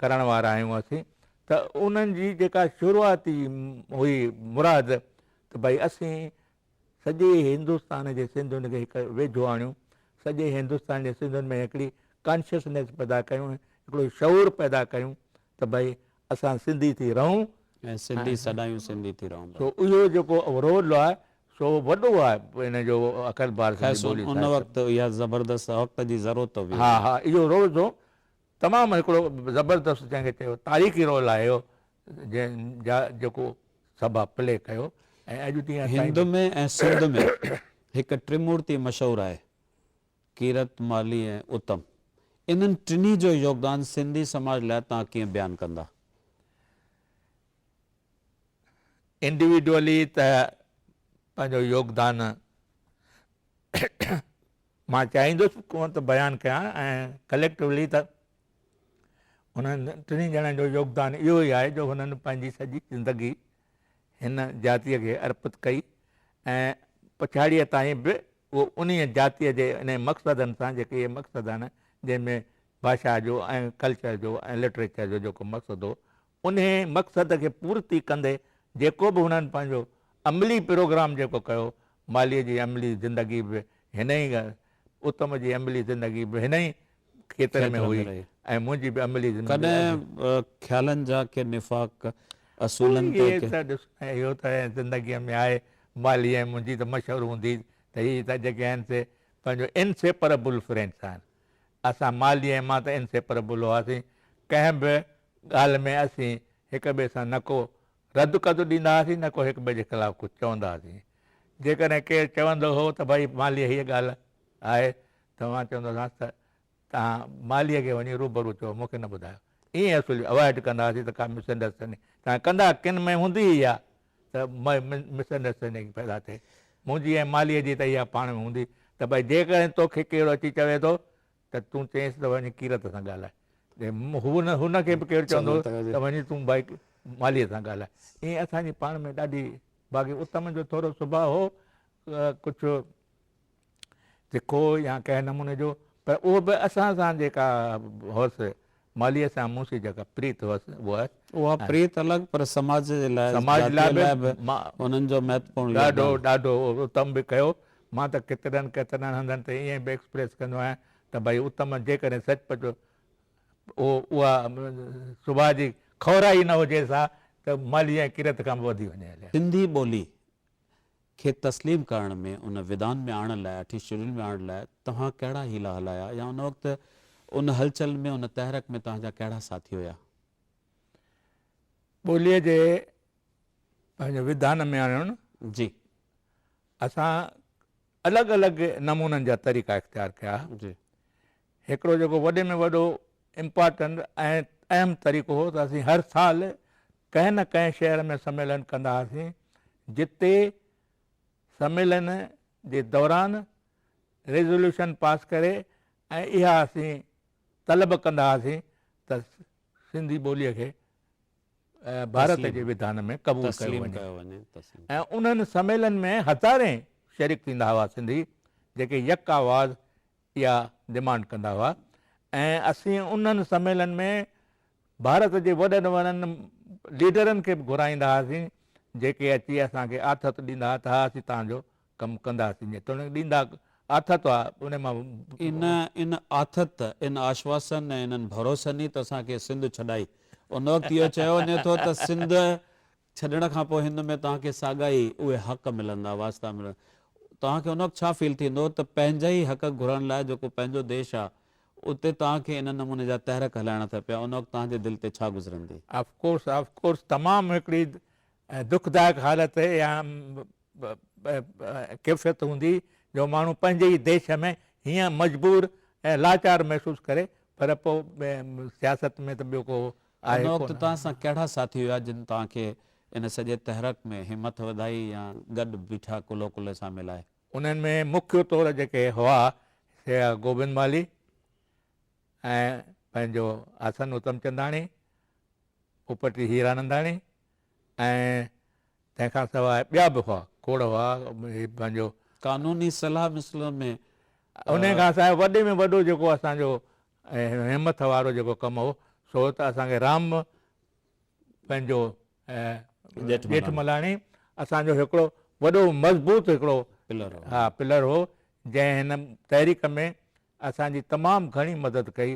S2: ڪرڻ وارا آهيون اسين ته انهن جي جيڪا شروعاتي هئي مراد ته ڀئي اسين سڄي هندستان جي سنڌين کي هڪ ويجهو آڻيون، سڄي هندستان جي سنڌين ۾ هڪڙي ڪانشسنيس پيدا ڪيون، هڪڙو شعور پيدا ڪيون ته ڀئي اسان سنڌي ٿي رهون
S1: ۽ سنڌي سڏايون سنڌي ٿي رهون.
S2: سو اهو جيڪو رول آهي سو وڏو آهي ان جو اکل ڀارت
S1: سنڌي ٻولي ان وقت اها زبردست وقت جي ضرورت هئي.
S2: ها ها اهو رول سو تمام هڪڙو زبردست جنهن کي چيو تاريخي رول آهي اهو جنهن جا جيڪو سڀا پلي ڪيو ۽ اڄ ڏينهن
S1: تائين هند ۾ ۽ سنڌ ۾ هڪ ٽرمورتي مشهور آهي ڪيرت، مالي ۽ اتم. انهن ٽنهي جو يوگدان سنڌي سماج لاء توهان ڪيئن بيان ڪندا؟
S2: انڊيوڊوئلي ته پنهنجو يوگدان مان چاهيندس ڪونه ته بيان ڪيان ۽ ڪليڪٽولي ته انهن ٽنهي ڄڻن جو يوگدان اهو ئي آهي جو هنن پنهنجي سڄي زندگي هن جاتيء کي ارپت ڪئي ۽ پڇاڙيء تائين به اهو انهيء جاتيء جي انهي مقصدن سان جيڪي اهي مقصد آهن جنهن ۾ ڀاشا جو ۽ ڪلچر جو ۽ لٽريچر جو جيڪو مقصد هو انهي مقصد کي پورتي ڪندي جيڪو به هنن پنهنجو عملي پروگرام جيڪو ڪيو، مالهيء جي عملي زندگي به هن ئي اتم جي عملي زندگي به هن ئي کيتر ۾ هئي ۽ منهنجي به عملي زندگي.
S1: ڪڏهن خيالن جا ڪي نفاق اصولن تي
S2: ڪي. ته ڏس اهو ته زندگيء ۾ آهي، مالهي ۽ منهنجي ته مشهور هوندي ته هي ته جيڪي آهن سي پنهنجو انسيپربل فرينڊس آهن. اسان مالهي ۽ مان ته انسيپربل هئاسين، ڪنهن به ڳالهه ۾ اسين هڪ ٻئي سان نه ڪو رد ڪد ڏيندا هئاسين نه ڪو هڪ ٻئي جي خلاف ڪجهه چوندا هئاسين. جيڪڏهن ڪير چوندو هو ته ڀائي مالهيء هيء ڳالهه آهي ته مان چوندو هوس ته توهان مالهيء کي وڃي روبرو چئو مون کي نه ٻڌايو. ائين اصول اوائڊ ڪندا هئاسين ته ڪا مس انڊرسٽينڊنگ توهان ڪندا ڪن ۾ هوندي ئي اها ته مس انڊرسٽينڊنگ پيدا ٿئي. منهنجي ۽ مالهيء جي ته اها پاڻ ۾ هوندي ته ڀائي جيڪڏهن توکي ڪير اچي چوي ٿو. ته تون چئينس ته وڃي ڪيرت سان ڳالهاء. هو هن کي به ڪير چوندو ته وڃي تون ڀائي مالهيء سان ڳالهاء. ائين اسان جي پاڻ ۾ ڏاڍي باقي اتم جو ٿورو سڀاء هو ڪجهه تکو يا ڪنهن نموني جو پر اهو به اسان سان جيڪا هئس مالهيء سان مون سين جيڪا پريت هئس اها
S1: اها پريت الڳ پر سماج جي لاء سماج لاء به انهن جو مهتوپورڻ
S2: ڏاڍو ڏاڍو اتم به ڪيو. مان ته ڪيترن ڪيترن هنڌن تي ائين به ايڪسپريس ڪندو آهيان ته ڀائي اتم جيڪڏهن سچ پچ اهو اها سڀاء جي کورائي نه هجيس ها ته مالهي ۽ ڪيرت کان به وڌي وڃي هليا.
S1: سنڌي ٻولي کي تسليم ڪرڻ ۾ ان ودان ۾ آڻڻ لاء اٺين شيڊول ۾ آڻڻ لاء توهان ڪهڙا حيلا هلايا يا ان وقت ان هلچل ۾ ان تحرڪ ۾ توهان جا ڪهڙا ساٿي هيا؟
S2: ٻوليء جي پنهنجو وڌان ۾ آڻڻ.
S1: جي.
S2: اسان الڳ الڳ نمونن جا طريقا اختيار ڪيا.
S1: جي.
S2: هڪڙو جيڪو وڏي ۾ وڏو امپارٽنٽ ۽ اهم طريقو هو ته اسين هر سال ڪنهن نه ڪنهن شهر ۾ سميلن ڪندا هئاسين جتي سميلن جي دوران ريزوليوشن پاس ڪري ۽ اها اسين طلب ڪندا هئاسين ته سنڌي ٻوليء کي ڀارت جي وڌان ۾ قبول ڪيو وڃي ۽ انهن سميلن ۾ هزارين شريڪ ٿيندا هئا سنڌي جيڪي يڪ آواز اها ڊمانڊ ڪندا هئا ۽ اسين انهن سميلن ۾ ڀارت جي وڏن وڏن ليڊرن کي به گهرائيندا هئاسين جيڪي اچي اسان کي آٿت ڏيندا هئا ته ها اسين توهان جو ڪم ڪنداسين جيتوڻيڪ ڏيندا آٿت هئا ان مان
S1: ان ان آٿت ان آشواسن ۽ انهن ڀروسن ئي ته اسان کي سنڌ ڇڏائي. ان وقت اهو چيو وڃي ٿو ته سنڌ ڇڏڻ کان پوء هند ۾ توهان کي ساڳا ئي اهي حق ملندا، واسطا ملندا. توهان کي ان وقت ڇا فيل ٿيندو ته پنهنجا ئي حق گهرڻ لاء جيڪو پنهنجو ديش آ اتي توهان کي ان نموني جا تحرڪ هلائڻا ٿا پيا ان وقت توهان جي دل تي ڇا گذرندي؟
S2: آف ڪورس آف ڪورس تمام هڪڙي دکدائڪ حالت يا ڪيفيت هوندي جو ماڻهو پنهنجي ئي ديش ۾ هيئن مجبور ۽ لاچار محسوس ڪري پر پوء سياست ۾ ته ٻيو ڪو آهي
S1: ان وقت
S2: ڪونه.
S1: توهان سان ڪهڙا ساٿي هيا جن توهان کي ان سڄي تحرڪ ۾ همٿ وڌائي يا گڏ بيٺا ڪلهو ڪلهي سان ملائي؟
S2: انهن ۾ مکيه طور جيڪي هئا سي هئا گوبند مالهي ۽ پنهنجو آسن اتمچنداڻي، پوپٽي هيراننداڻي ۽ تنهن کان سواء ٻيا به هئا، کوڙ هئا، هي پنهنجو.
S1: قانوني صلاح مصلح ۾.
S2: انهيء کان سواء وڏي ۾ وڏو جيڪو اسان جو همٿ وارو جيڪو ڪم هو، سو ته اسان کي رام پنهنجو ڄيٺملاڻي اسان جو هڪڙو وڏو مضبوط هڪڙو
S1: پلر هو،
S2: ها پلر هو، جنهن هن تحريڪ ۾ اسان جي تمام گهڻي مدد ڪئي.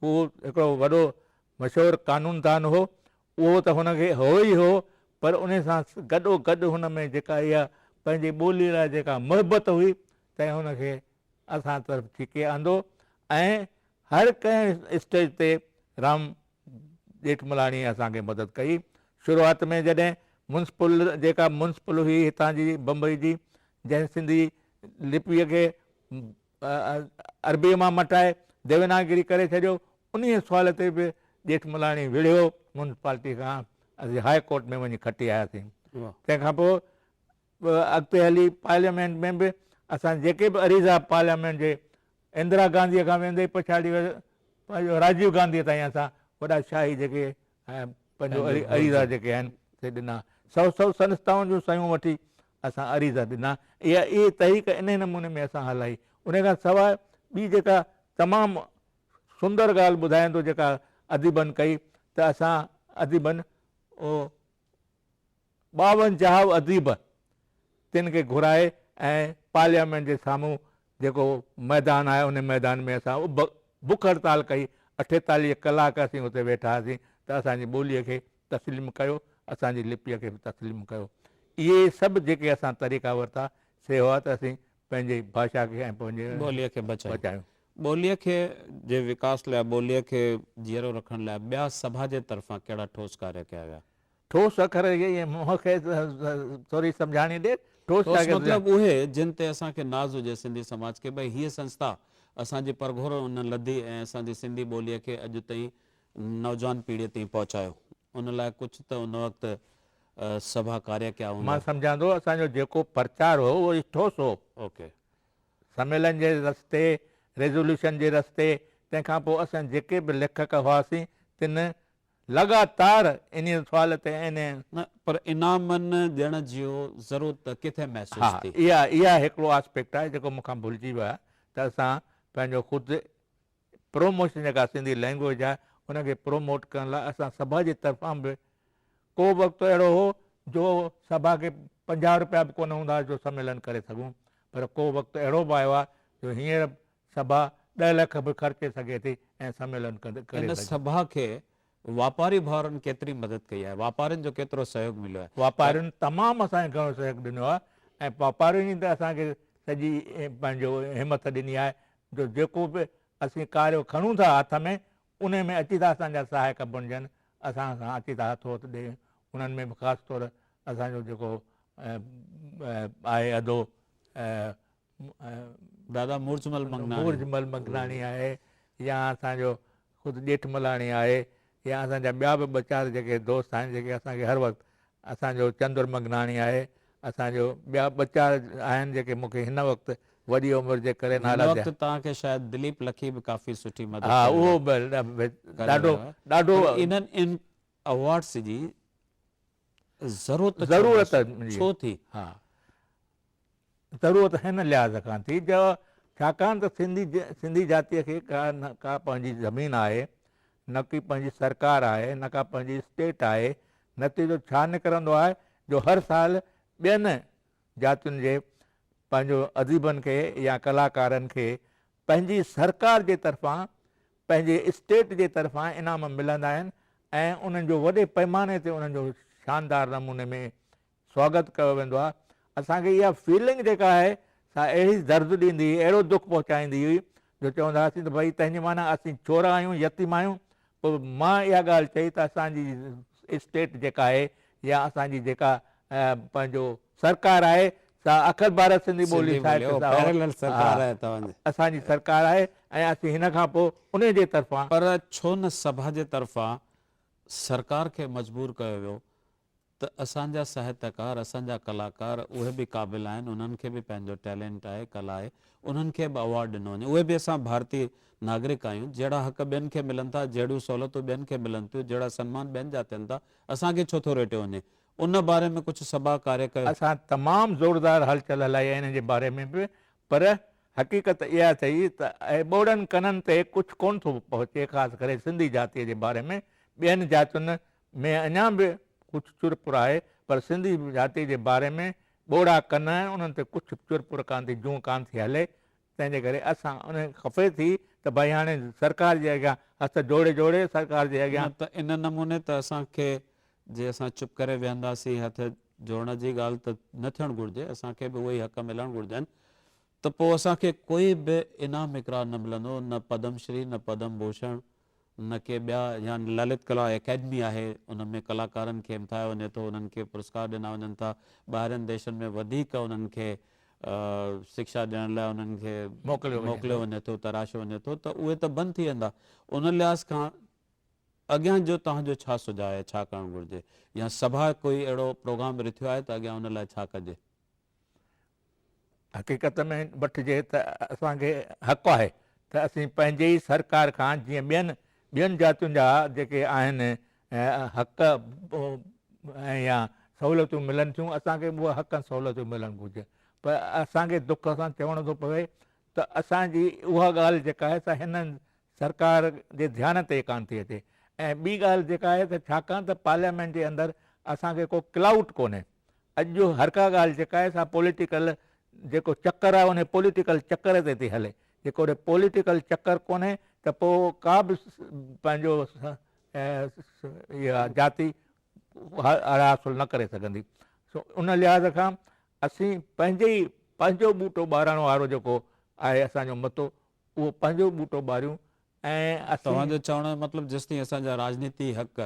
S2: هو هڪڙو وڏو مشهور قانوندان هو، اهو ته هن کي هو ئي هو، پر ان سان گڏو گڏ هن ۾ جيڪا اها پنهنجي ٻوليء لاء جيڪا محبت هئي، تنهن هن کي اسان طرف ڇڪي آندو ۽ هر ڪنهن اسٽيج تي رام ڄيٺملاڻيء اسان کي مدد ڪئي. شروعات ۾ جڏهن ميونسپل جيڪا ميونسپل هئي هتان جي بمبئي جي، جنهن سنڌي لپيء کي عربيء مان مٽائي ديوناگري ڪري ڇڏيو، انهيء سوال تي به ڄيٺملاڻي وڙهيو، ميونسپالٽي کان اسين هاء ڪورٽ ۾ وڃي کٽي آياسين. تنهن کان پوء اڳتي هلي پارليامينٽ ۾ به اسان جيڪي به عريضا پارليامينٽ جي اندرا گانڌيء کان ويندي پڇاڙي پنهنجو راجيو گانڌيء تائين اسان وڏا شاهي جيڪي پنهنجو عريضا جيڪي آهن سي ڏنا. سؤ سؤ سنستائن جون صحيحون وٺي اسان عريضا ڏنا. اها اهي تحريڪ انهي نموني ۾ اسان هلائي. ان کان سواء ٻي جيڪا تمام سندر ڳالهه ٻڌايان ٿو جيڪا اديبن ڪئي ته اسان اديبن 52 اديب تن کي گهرائي ۽ پارليامينٽ جي سامهون جيڪو ميدان آهي ان ميدان ۾ اسان بک هڙتال ڪئي، 48 ڪلاڪ اسين اتي ويٺا هئاسين ته اسان جي ٻوليء کي تسليم ڪيو، اسان جي لپيء کي به تسليم ڪيو. اهي سڀ جيڪي اسان طريقا ورتا سي هئا ته اسين پنهنجي ڀاشا کي ۽ پنهنجي
S1: ٻوليء کي بچايون. ٻوليء کي جي وڪاس لاء، ٻوليء کي جيئرو رکڻ لاء ٻيا سڀا جي طرفان ڪهڙا ٺوس ڪاريه ڪيا ويا؟
S2: ٺوس اکر ائين مون کي ٿوري سمجهاڻي ڏي.
S1: ٺوس مطلب اهي جن تي اسان کي ناز هجي سنڌي سماج کي ڀئي هيء سنسٿا اسان جي پرگهور ان لڌي ۽ اسان جي سنڌي ٻوليء کي اڄ تائين نوجوان پيڙهيء تائين پهچايو ان لاء ڪجهه ته ان وقت سڀا ڪاريه ڪيا هوندا.
S2: مان سمجهان ٿو اسان جو جيڪو پرچار هو اهو ٺوس هو.
S1: اوڪي.
S2: سميلن جي رستي، ريزوليوشن جي رستي، تنهن کان پوء اسان جيڪي به ليکڪ هئاسين تن لڳاتار انهيء سوال تي ۽ انهيء.
S1: نه پر انعامن ڏيڻ جيو ضرورت ڪٿي محسوس
S2: ها
S1: ٿي؟
S2: اها اها هڪڙو آسپيڪٽ آهي جيڪو مون کان ڀلجي ويو آهي ته اسان پنهنجو خود پروموشن جيڪا سنڌي لينگويج آهي ان کي پروموٽ ڪرڻ لاء اسان سڀا جي طرفان به ڪو وقت اهڙو هو جو سڀا کي 50 روپيا به ڪونه هوندا هئا جو سميلن ڪري سگهون پر ڪو وقت اهڙو به آيو آهي جو هينئر سڀا 10 لک به خرچي سگهي ٿي ۽ سميلن ڪري
S1: ان
S2: سگهي.
S1: سڀا کي واپاري ڀائرن ڪيتري مدد ڪئي آهي؟ واپارين جو ڪيترو سهيوگ مليو آهي؟
S2: واپارين تمام اسان کي گهڻو سهيوگ ڏنو آهي ۽ واپارين ئي ته اسان کي سڄي پنهنجو همٿ ڏني آهي جو جيڪو به اسين ڪاريو کڻون ٿا هٿ ۾ انهي ۾ اچي ٿا اسان جا سهائڪ بڻجن، اسان سان اچي ٿا هٿو هٿ ڏين، انهن ۾ به خاص طور اسان جو جيڪو آهي ادو
S1: دادا مورجمل منگناڻي،
S2: مورجمل منگناڻي آهي يا اسان جو خود ڄيٺملاڻي آهي يا اسان جا ٻيا به ٻه چار جيڪي دوست آهن جيڪي اسان کي هر وقت اسان جو چندر منگناڻي آهي اسان جو ٻيا ٻه چار آهن جيڪي مون کي هن وقت وڏي عمر جي ڪري
S1: هن
S2: نالا
S1: وقت توهان کي شايد دليپ لکي به ڪافي سٺي مدد
S2: ها
S1: ڪري
S2: اهو به ڏاڍو ڏاڍو
S1: پر انهن ان اوارڊس جي ضرورت
S2: ضرورت
S1: ڇو ٿي؟
S2: ها ضرورت هن لحاظ کان ٿي جو ڇاڪاڻ ته سنڌي سنڌي جاتيء کي ڪا نه ڪا پنهنجي زمين آهي، نه ڪي پنهنجي سرڪار آهي، نه ڪا پنهنجي اسٽيٽ آهي، نتيجو ڇا نڪرندو آهي جو هر سال ٻين جاتين جي پنهنجو اديبن کي يا ڪلاڪارن کي پنهنجي سرڪار جي طرفان پنهنجي اسٽيٽ جي طرفان انعام ملندا آهن ۽ انهن جو وڏي پئماني تي انهن جو شاندار نموني ۾ سواگت ڪيو ويندو آهي. اسان کي اها فيلنگ جيڪا آهي سا اهڙي درد ڏيندي هئي، اهڙو دک پهچائيندي هئي جو چوندا هئاسين ته ڀئي تنهن جي معنيٰ اسين ڇورا آهيون، يتيم آهيون. پوء مان اها ڳالهه چئي ته اسان جي اسٽيٽ جيڪا آهي يا اسان جي جيڪا پنهنجو سرڪار آهي سا اکل ڀارت سنڌي ٻولي ساهتيه سڀا اسان جي سرڪار آهي ۽ اسين هن کان پوء انهي جي طرفان.
S1: پر ڇو نه سڀا جي طرفان سرڪار کي مجبور ڪيو ويو ته اسان جا ساهتڪار، اسان جا ڪلاڪار اهي به قابل آهن، انهن کي به پنهنجو ٽيلنٽ آهي، ڪلا آهي، انهن کي به اوارڊ ڏنو وڃي. اهي به اسان ڀارتي ناگرڪ آهيون، جهڙا حق ٻين کي ملن ٿا، جهڙيون سهولتون ٻين کي ملن ٿيون، جهڙا سنمان ٻين جا ٿين ٿا، اسان کي ڇو ٿو ريٽيو وڃي؟ ان باري ۾ ڪجهه سڀا ڪاريه ڪيو.
S2: اسان تمام زوردار هلچل هلائي آهي ان جي باري ۾ به پر حقيقت اها اٿئي ته اهي ٻوڙن ڪنن تي ڪجهه ڪونه ٿو پهچي خاص ڪري سنڌي جاتيء جي باري ۾ ٻين جاتين ۾ اڃا به ڪجهه چرپر آهي پر سنڌي جاتيء جي باري ۾ ٻوڙا ڪن آهن انهن تي ڪجهه به چرپر ڪانه ٿي جون ڪانه ٿي هلي تنهن جي ڪري اسان ان خفي ٿي ته ڀائي هاڻي سرڪار جي اڳيان هٿ جوڙي جوڙي سرڪار جي اڳيان
S1: نه ته ان نموني ته اسان کي جي اسان چپ ڪري ويهنداسين هٿ جوڙڻ جي ڳالهه ته نه ٿيڻ گهرجي اسان کي به اهي ئي حق ملڻ گهرجن ته پوء اسان کي ڪوئي به انعام اقرار نه ملندو نه پدم شري نه پدم ڀوشڻ نه ڪي ٻيا يا للت ڪلا اڪيڊمي آهي ان ۾ ڪلاڪارن کي همٿايو وڃي ٿو انهن کي پرسڪار ڏنا وڃن ٿا ٻاهرين ديشن ۾ وڌيڪ انهن کي شڪشا ڏيڻ لاء انهن کي موڪليو وڃي ٿو تراشيو وڃي ٿو ته اهي ته بند ٿي ويندا ان لحاظ کان اڳيان جو توهان جو ڇا سجهاء آهي ڇا ڪرڻ گهرجي يا سڀا ڪوئي اهڙو پروگرام رٿيو آهي ته اڳيان ان لاء ڇا ڪجي؟
S2: حقيقت ۾ وٺجي ته اسان کي حق آهي ته اسين پنهنجي ئي سرڪار کان جيئن ٻين ٻين جاتين جا جيڪي آهن حق ۽ يا سهولتون ملن ٿيون اسان کي به اهي حق ۽ سهولتون ملڻ گهرجن پر اسان کي دک سان چوڻو ٿو پوي ته اسان جي اها ڳالهه جيڪا آهي سا هنن سرڪار جي ڌيان تي ڪانه ٿي اچي ۽ ٻي ڳالهه جيڪا آهي ته ڇاڪاڻ ته پارليامينٽ جي اندر اسان کي ڪو ڪلائوٽ ڪونهي اڄ جو هر ڪا ڳالهه جيڪا آهي سا پوليٽيڪل جيڪو چڪر آهي ان پوليٽيڪل چڪر تي ٿي هلي جيڪڏهن پوليٽيڪل چڪر ڪونهي ته پوء ڪا به پنهنجو اها جاتي حاصل نه ڪري سگهندي سو ان لحاظ کان اسين پنهنجي ئي پنهنجو ٻوٽو ٻارڻ وارو جيڪو آهي اسانجو متو اهو پنهنجو ٻوٽو ٻاريون ۽ اسين.
S1: توهان جو چوڻ جو مطلب جيستائين اسان جا راڄنيتي حق،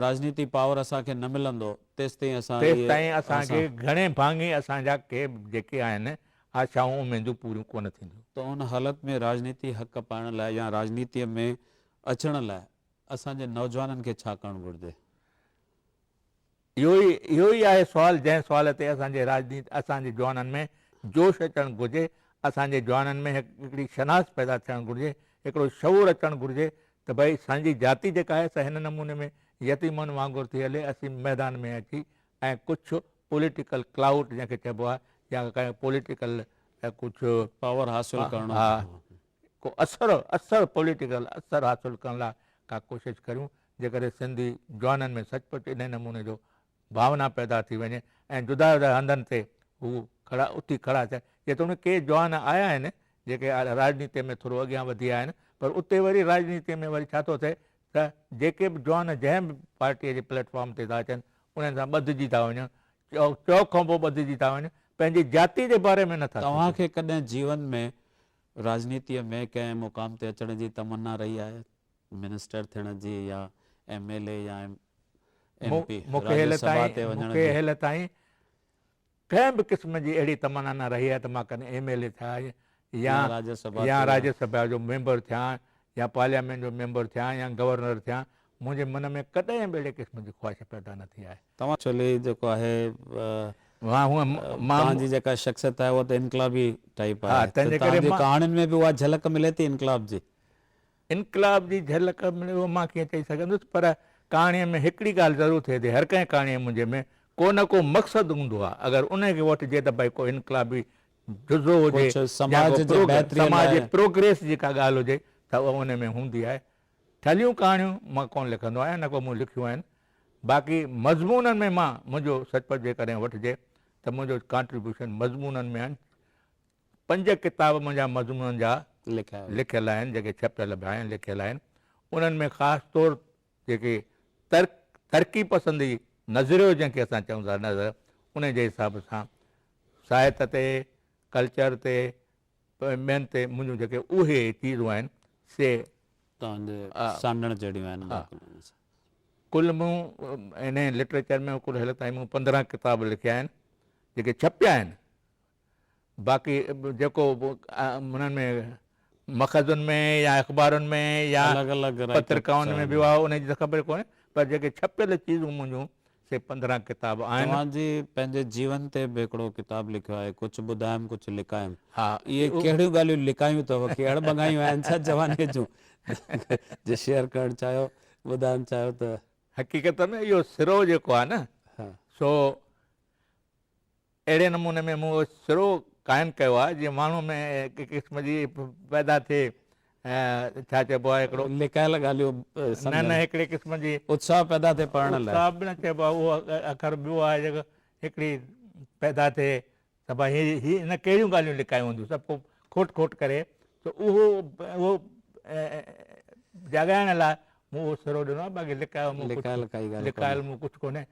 S1: راڄنيتي پاور اسان کي نه ملندو تيستائين اسان اهي.
S2: تيستائين اسان کي گهڻي ڀاڱي اسان جا ڪي به جيڪي آهن آشائون اميدون پوريون ڪونه ٿينديون.
S1: ته ان حالت ۾ راڄنيتي حق پائڻ لاء يا راڄنيتيء ۾ اچڻ لاء اسان جي نوجوانن کي ڇا ڪرڻ گهرجي؟
S2: اهو ئي اهو ئي آهي سوال جنهن سوال تي اسان جي راڄنيت اسان جي جوانن ۾ جوش اچڻ گهرجي. اسان جي جوانن ۾ هڪڙي شناس پيدا ٿيڻ گهرجي، هڪڙو شعور اچڻ گهرجي ته ڀئي اسان جي جاتي جيڪا آهي سا هن نموني ۾ يتيمن وانگر ٿي هلي، اسين ميدان ۾ اچي ۽ ڪجهه پوليٽيڪل ڪلائوٽ جنهن کي چئبو آهي يا ڪنهن پوليٽيڪل ڪجهه
S1: پاور حاصل ڪرڻو
S2: ها ڪو اثر اثر پوليٽيڪل اثر حاصل ڪرڻ لاء ڪا ڪوشش ڪريون. جيڪڏهن سنڌي جوانن ۾ سچ پچ انهي نموني جو ڀاونا پيدا ٿي وڃي ۽ جدا جدا هنڌن تي هو کڙا اٿي کڙا ٿين. جيتوڻيڪ ڪي جوان آيا آهن جيڪي راڄنيتي ۾ ٿورو اڳيان وڌي آيا آهن پر اتي وري راڄنيتي ۾ وري ڇا ٿو ٿئي ته جيڪي به جوان جنهن به پارٽيء جي پليٽ فارم تي ٿا اچن انهن سان ٻڌجي ٿا وڃن، چئو کان پوء ٻڌجي ٿا وڃن، پنهنجي جاتي جي باري ۾ نه ٿا
S1: توهان کي ڪڏهن جيون ۾ راڄنيتيء ۾ ڪنهن مقام تي اچڻ جي تمنا رهي آهي؟ منسٽر ٿيڻ جي يا ايم ايل اي يا ايم پي راجيه سڀا تي وڃڻ جي؟
S2: مون کي هيل تائين ڪنهن به قسم جي اهڙي تمنا نه رهي آهي ته مان ڪڏهن ايم ايل اي ٿيان يا راجيه سڀا جو ميمبر ٿيان يا پارليامينٽ جو ميمبر ٿيان يا گورنر ٿيان. منهنجي من ۾ ڪڏهن به اهڙي قسم جي خواهش پيدا نه ٿي آهي.
S1: توهان ايڪچوئلي جيڪو آهي توهان جي جيڪا شخصيت آهي اها ته انقلابي ٽائيپ آهي ته توهان جي ڪهاڻين ۾ به اها جهلڪ ملي ٿي انقلاب جي.
S2: انقلاب جي جهلڪ ملي اهو مان ڪيئن چئي سگهندس پر ڪهاڻيء ۾ هڪڙي ڳالهه ضرور ٿئي ٿي هر ڪنهن ڪهاڻيء منهنجي ۾ ڪو نه ڪو مقصد هوندو آهي اگر انهي کي وٺجي ته ڀئي ڪو انقلابي جزو هجي
S1: ڪجهه سماج جي بهتريء لاء.
S2: سماج جي پروگريس جي ڪا ڳالهه هجي ته اها انهي ۾ هوندي آهي. ٺلهيون ڪهاڻيون مان ڪونه لکندو آهيان نه ڪو مون لکيون آهن باقي مضمونن ۾ مان منهنجو سچ پچ جيڪڏهن وٺجي ته منهنجو ڪانٽريبيوشن مضمونن ۾ آهن. پنج ڪتاب منهنجا مضمونن جا لکيل آهن جيڪي ڇپيل به آهن لکيل آهن انهن ۾ خاص طور جيڪي ترقي پسندي نظريو جنهن کي اسان چئون ٿا نظر ان جي حساب سان ساهت تي ڪلچر تي ٻين تي منهنجون جيڪي اهي چيزون آهن سي
S1: توهان جي سانڍڻ جهڙيون آهن بلڪل.
S2: ڪل مون انهي لٽريچر ۾ ڪل هيل تائين مون 15 ڪتاب لکيا آهن جيڪي ڇپيا آهن باقي جيڪو انهن ۾ مخزن ۾ يا اخبارن ۾ يا پترڪائن ۾ به آهي ان جي ته خبر ڪونهي پر جيڪي ڇپيل چيزون منهنجون سي 15 ڪتاب آهن.
S1: توهان جي پنهنجي جيون تي به هڪڙو ڪتاب لکيو آهي ڪجهه ٻڌايم ڪجهه لڪايم.
S2: ها.
S1: اهي ڪهڙيون ڳالهيون لڪايون اٿو ڪي اڙ ٻنگايون آهن ڇا جوانيء جون جي شيئر ڪرڻ چاهيو ٻڌائڻ چاهيو ته.
S2: حقيقت ۾ اهو سرو جيڪو آهي نه سو اهڙي نموني ۾ مون اهو سرو قائم ڪيو آهي جيئن ماڻهو ۾ هڪ قسم جي پيدا ٿئي ڇا چئبو آهي هڪڙو
S1: لڪايل ڳالهيون
S2: نه نه هڪڙي قسم جي
S1: اتساهه پيدا ٿئي پڙهڻ لاء
S2: اتساهه به نه چئبو آهي اهو اکر ٻيو آهي جيڪو هڪڙي پيدا ٿئي ته ڀائي هي هي هن ڪهڙيون ڳالهيون لڪايون هونديون سڀ ڪو کوٽ کوٽ ڪري ته اهو اهو جاڳائڻ لاء مون اهو سرو ڏنو آهي باقي لڪايو مون لڪايل مون ڪجهه ڪونهي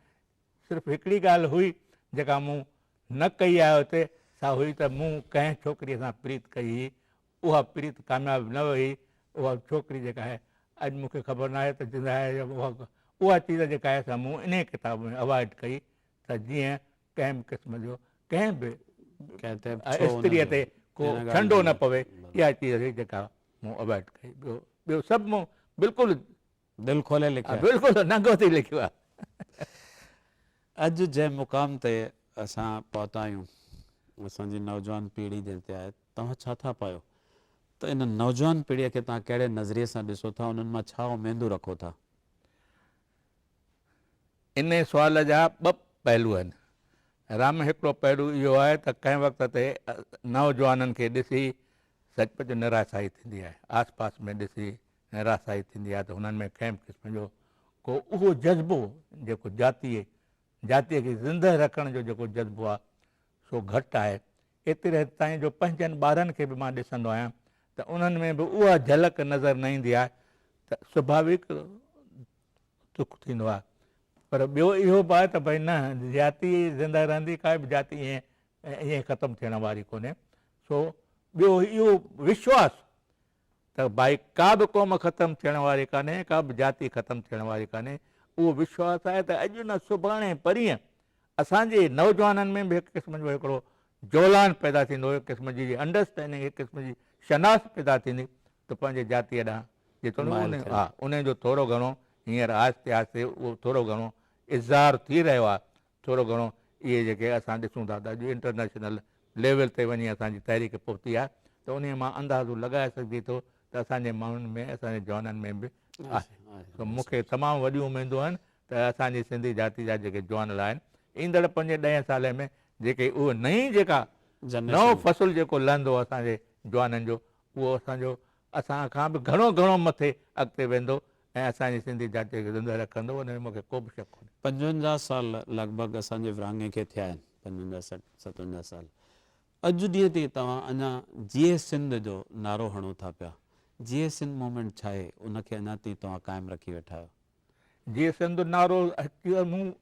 S2: صرف هڪڙي ڳالهه هئي جيڪا مون نه ڪئي آهي اتي، سا هئي ته مون ڪنهن ڇوڪريء سان پريت ڪئي هئي، اها پريت ڪامياب نه وئي، اها ڇوڪري جيڪا آهي اڄ مون کي خبر ناهي ته زنده آهي يا اها اها چيز جيڪا آهي سا مون انهيء ڪتاب ۾ اوائڊ ڪئي ته جيئن ڪنهن به قسم جو ڪنهن به استريء تي ڪو ڇنڊو نه پوي، اها چيز هئي جيڪا مون اوائڊ ڪئي، ٻيو سڀ مون بلڪل
S1: دل کولي لکيو آهي.
S2: بلڪل ننگو ٿي لکيو آهي.
S1: اڄ جنهن مقام تي اسان پهتا آهيون، اسان جي نوجوان پيڙهي جنهن تي آهي، توهان ڇا ٿا پايو ته ان نوجوان پيڙهيء کي توهان ڪهڙي نظريي سان ڏسو ٿا، انهن مان ڇا اميدون رکو ٿا؟
S2: انهيء سوال جا ٻه پهلو آهن. رام هڪڙو پهلو اهو آهي ته ڪنهن وقت تي نوجوانن کي ڏسي سچ پچ نراسائي ٿيندي آهي، آس پاس ۾ ڏسي نراسائي ٿيندي آهي ته هنن ۾ ڪنهن به قسم جو ڪو اهو جذبو جيڪو جاتيء جاتيء کي زندهه رکڻ جو جيڪو جذبو آهي سو گهٽ آهي. ايتري حد تائين جو پنهنجن ٻارن کي به مان ڏسندو آهيان ته انهن ۾ به اها جهلڪ نظر نه ايندي آهي ته سڀاويڪ دک ٿيندو آهي. پر ٻيو اهو به آهي ته ڀئي نه جاتي زندهه رهندي ڪائي به جاتي ائين ائين ختم ٿيڻ واري ڪونهي. سو ٻيو اهو وشواس ته ڀائي ڪا به قوم ختم ٿيڻ واري ڪانهي، ڪا به جاتي ختم ٿيڻ واري ڪانهي، اهو وشواس آهي ته اڄ نه سڀاڻي پرينء اسان جي نوجوانن ۾ به هڪ قسم جو هڪڙو جولان پيدا ٿيندو، هڪ قسم جي انڊرسٽينڊنگ، هڪ قسم جي شناس پيدا ٿيندي ته پنهنجي جاتيء ڏانهن جيتوڻيڪ
S1: مائل
S2: ان
S1: ٿين.
S2: ها ان جو ٿورو گهڻو هينئر آهستي آهستي اهو ٿورو گهڻو اظهار ٿي رهيو آهي، ٿورو گهڻو اهي جيڪي اسان ڏسون ٿا ته اڄ انٽرنيشنل ليول تي وڃي اسان جي تحريڪ پهتي آهي ته انهيء مان اندازو لڳائي سگهجي ٿو ته اسان جي ماڻهن ۾ اسان جي جوانن ۾ به آهي. سو مون کي تمام وڏيون اميدون آهن ته اسان جي سنڌي جاتي جا جيڪي جوان آهن ايندڙ پنجين ڏهين سالين ۾ جيڪي اهو نئين جيڪا نئون فصل جيڪو لهندو اسان جي جوانن جو اهو اسان جو اسان کان به گهڻو گهڻو مٿي اڳتي ويندو ۽ اسان جي سنڌي جاتي کي زنده رکندو ان ۾ مون کي ڪو به شڪ ڪونهي.
S1: 55 سال لڳ ڀڳ اسان جي ورهاڱي کي ٿيا آهن، 55 60 57 سال. اڄ ڏينهن تائين توهان اڃا جيئي سنڌ جو نعرو هڻو ٿا پيا. جيئي سنڌ موومينٽ ڇا آهي ان کي اڃا تائين توهان قائم رکي ويٺا آهيو.
S2: جيئي سنڌ نعرو مون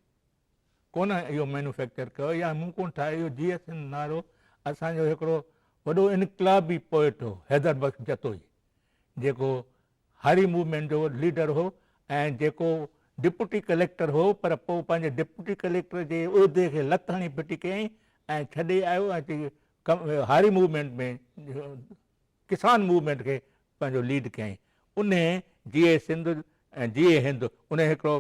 S2: ڪونه اهو مينوفيڪچر ڪيو يا مون ڪونه ٺاهيو اهو جيئي سنڌ نعرو اسان جو هڪڙو وڏو انقلابي پوئٽ هو حيدر بخش جتوئي جيڪو هاري موومينٽ جو ليڊر هو ۽ جيڪو ڊپٽي ڪليڪٽر هو پر پوء پنهنجي ڊپٽي ڪليڪٽر جي عهدي کي لت هڻي ڦٽي ڪيائين ۽ ڇڏي آيو ۽ اچي هاري موومينٽ ۾ ڪسان موومينٽ کي پنهنجو ليڊ ڪيائين. انهي جيئي سنڌ ۽ جيئي هند انهي هڪڙو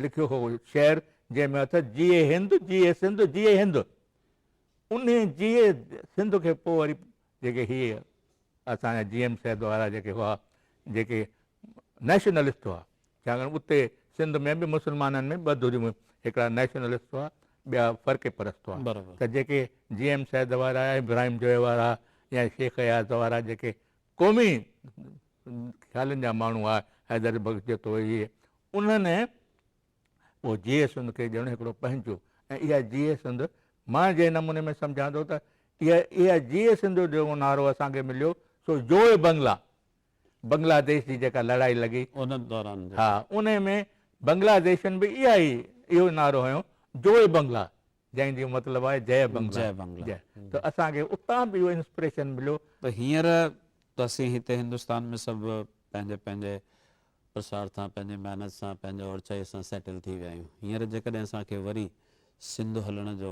S2: لکيو هو شعر جنهن ۾ اٿس جيئي هند جيئي سنڌ جيئي هند انهي جيئي سنڌ کي پوء وري جيڪي هي اسان جا جي ايم سيد وارا جيڪي هئا جيڪي نيشنلسٽ هئا ڇاڪاڻ اتي سنڌ ۾ به مسلمانن ۾ ٻه ڌريون هيون هڪڙا نيشنلسٽ هئا ٻيا فرقي پرست هئا ته جيڪي جي ايم سيد وارا ابراهيم جويي وارا يا شيخ اياز وارا جيڪي قومي خيالن جا ماڻهو هئا حيدر بخش جتوئي اهي انهن اهو جيئي سنڌ کي ڄڻ هڪڙو پنهنجو ۽ اها جيئي سنڌ مان جنهن نموني ۾ سمجهان ٿو ته اها اها جيئي سنڌ جو جيڪو نعرو اسان کي مليو سو جوء بنگلا بنگلاديش جي جيڪا لڙائي لڳي
S1: ان دوران
S2: ها ان ۾ بنگلاديشن به اها ئي اهو نعرو هنيو جوء بنگلا جنهن جو مطلب آهي جئه بنگلا
S1: جئه بنگلا
S2: جئه ته اسان کي اتان به اهو انسپريشن مليو.
S1: ته هينئر ته اسين هتي هندستان ۾ سڀ پنهنجي پنهنجي پرسار سان پنهنجي محنت سان پنهنجي اورچائي سان سيٽل ٿي ويا آهيون. هينئر جيڪڏهن اسان کي وري سنڌ هلڻ جو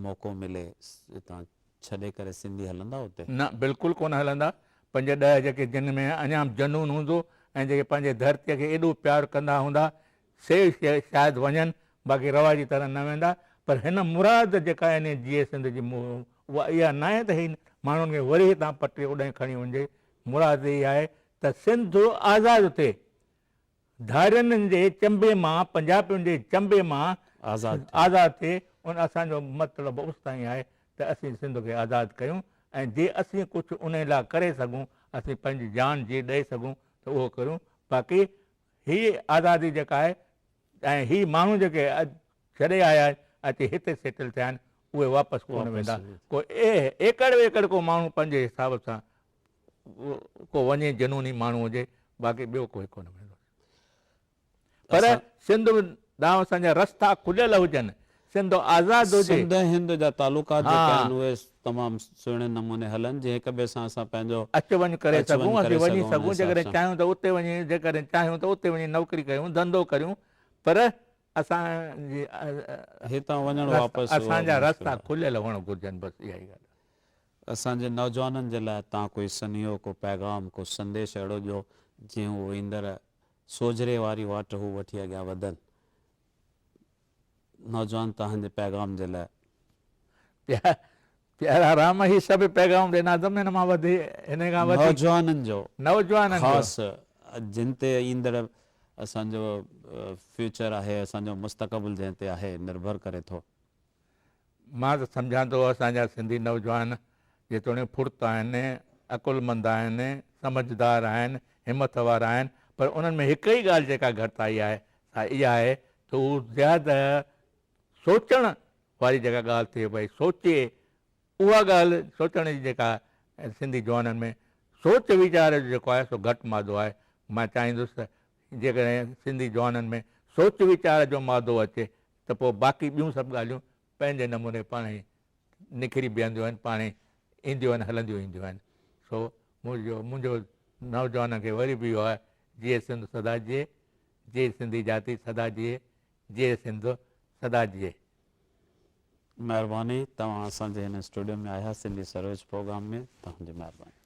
S1: موقعو ملي هتان ڇڏي ڪري سنڌي هلندا اتي؟
S2: نه بلڪل ڪونه هلندا. پنج ڏهه جيڪي جن ۾ اڃا به جنون هوندو ۽ جيڪي پنهنجي ڌرتيء کي ايڏو پيار ڪندا هوندا سي شايد وڃن باقي رواجي طرح نه ويندا پر هن مراد جيڪا انهي جيئي سنڌ جي اها اها ناهي ته هي ماڻهن کي وري هتان پٽي اوڏانهن کڻي وڃجي مراد اها آهي ته سنڌ آزاد ٿئي. ڌارين جي چنبي مان، پنجابين جي چنبي مان آزاد ٿئي، ان اسان جو مطلب اوستائين آهي ته اسين سنڌ کي آزاد ڪيون ۽ جي اسين ڪجهه انهي لاء ڪري سگهون، اسين پنهنجي جان جي ڏئي سگهون ته اهو ڪريون، باقي هي آزادي جيڪا آهي ۽ هي ماڻهو جيڪي ڇڏي آيا آهن اچي هتي سيٽل ٿيا آهن اهي واپس ڪونه ويندا، ڪو ايڪڙ ويڪڙ ڪو ماڻهو پنهنجي حساب سان ڪو وڃي جنوني ماڻهو هجي باقي ٻيو ڪوئي ڪونه ويندو. پر سنڌ ڏانهن اسان جا رستا کليل هجن، سنڌ آزاد هجي.
S1: سنڌ ۽ هند جا تعلقات جيڪي آهن اهي تمام سهڻي نموني هلن جيئن هڪ ٻئي سان اسان پنهنجو
S2: اچ وڃ ڪري سگهون، اسين وڃي سگهون، جيڪڏهن چاهيون ته اتي وڃي جيڪڏهن چاهيون ته اتي وڃي نوڪري ڪيون، ڌنڌو ڪريون پر اسان جي
S1: هتان وڃڻ واپس
S2: اسان جا رستا کليل هئڻ گهرجن بس اها ئي ڳالهه آهي.
S1: اسان جي نوجوانن جي لاء توهان ڪوئي سنيهو، ڪو پيغام، ڪو سنديش اهڙو ڏيو جيئن هو ايندڙ سوجهري واري واٽ هو وٺي اڳيان وڌن. نوجوان توهان جي پيغام جي لاء.
S2: پيارا رام هي سڀ پيغام ڏنا اٿم هن مان وڌي هن کان وڌيڪ.
S1: نوجوانن جو
S2: نوجوانن جو.
S1: خاص جن تي ايندڙ اسان جو فيوچر آهي اسان جو مستقبل جنهن تي آهي نرڀر ڪري ٿو.
S2: مان ته سمجهان ٿو اسان جا سنڌي نوجوان جيتوڻيڪ ڦڙت آهن، عقلمند آهن، سمجهدار آهن، همٿ وارا آهن پر انهن ۾ هڪ ئي ڳالهه جيڪا گهٽتائي آهي سا اها آهي ته هو زياده سوچڻ واري جيڪا ڳالهه ٿئي پئي سوچي اها ڳالهه سوچڻ جي جيڪا سنڌي جوانن ۾ سوچ ويچار جو جيڪو آهي سو گهٽ مادو آهي. مان چاهيندس ته جيڪڏهن سنڌي جوانن ۾ سوچ ويچار جو مادو اچي ته پوء باقي ٻيون سڀ ڳالهيون پنهنجي نموني پاڻهي نکري بيهنديون آهن، پاڻهي اينديون آهن، هلنديون اينديون آهن. سو منهنجو منهنجو نوجوانن کي وري به اهو آهي، جيئي سنڌ سدا جيئي، جيئي سنڌي جاتي سدا جيئي، جيئي سنڌ سدا جيئي.
S1: مهرباني توهان اسان جي هن اسٽوڊيو ۾ آيا سنڌي سرويچ پروگرام ۾ توهان جي مهرباني.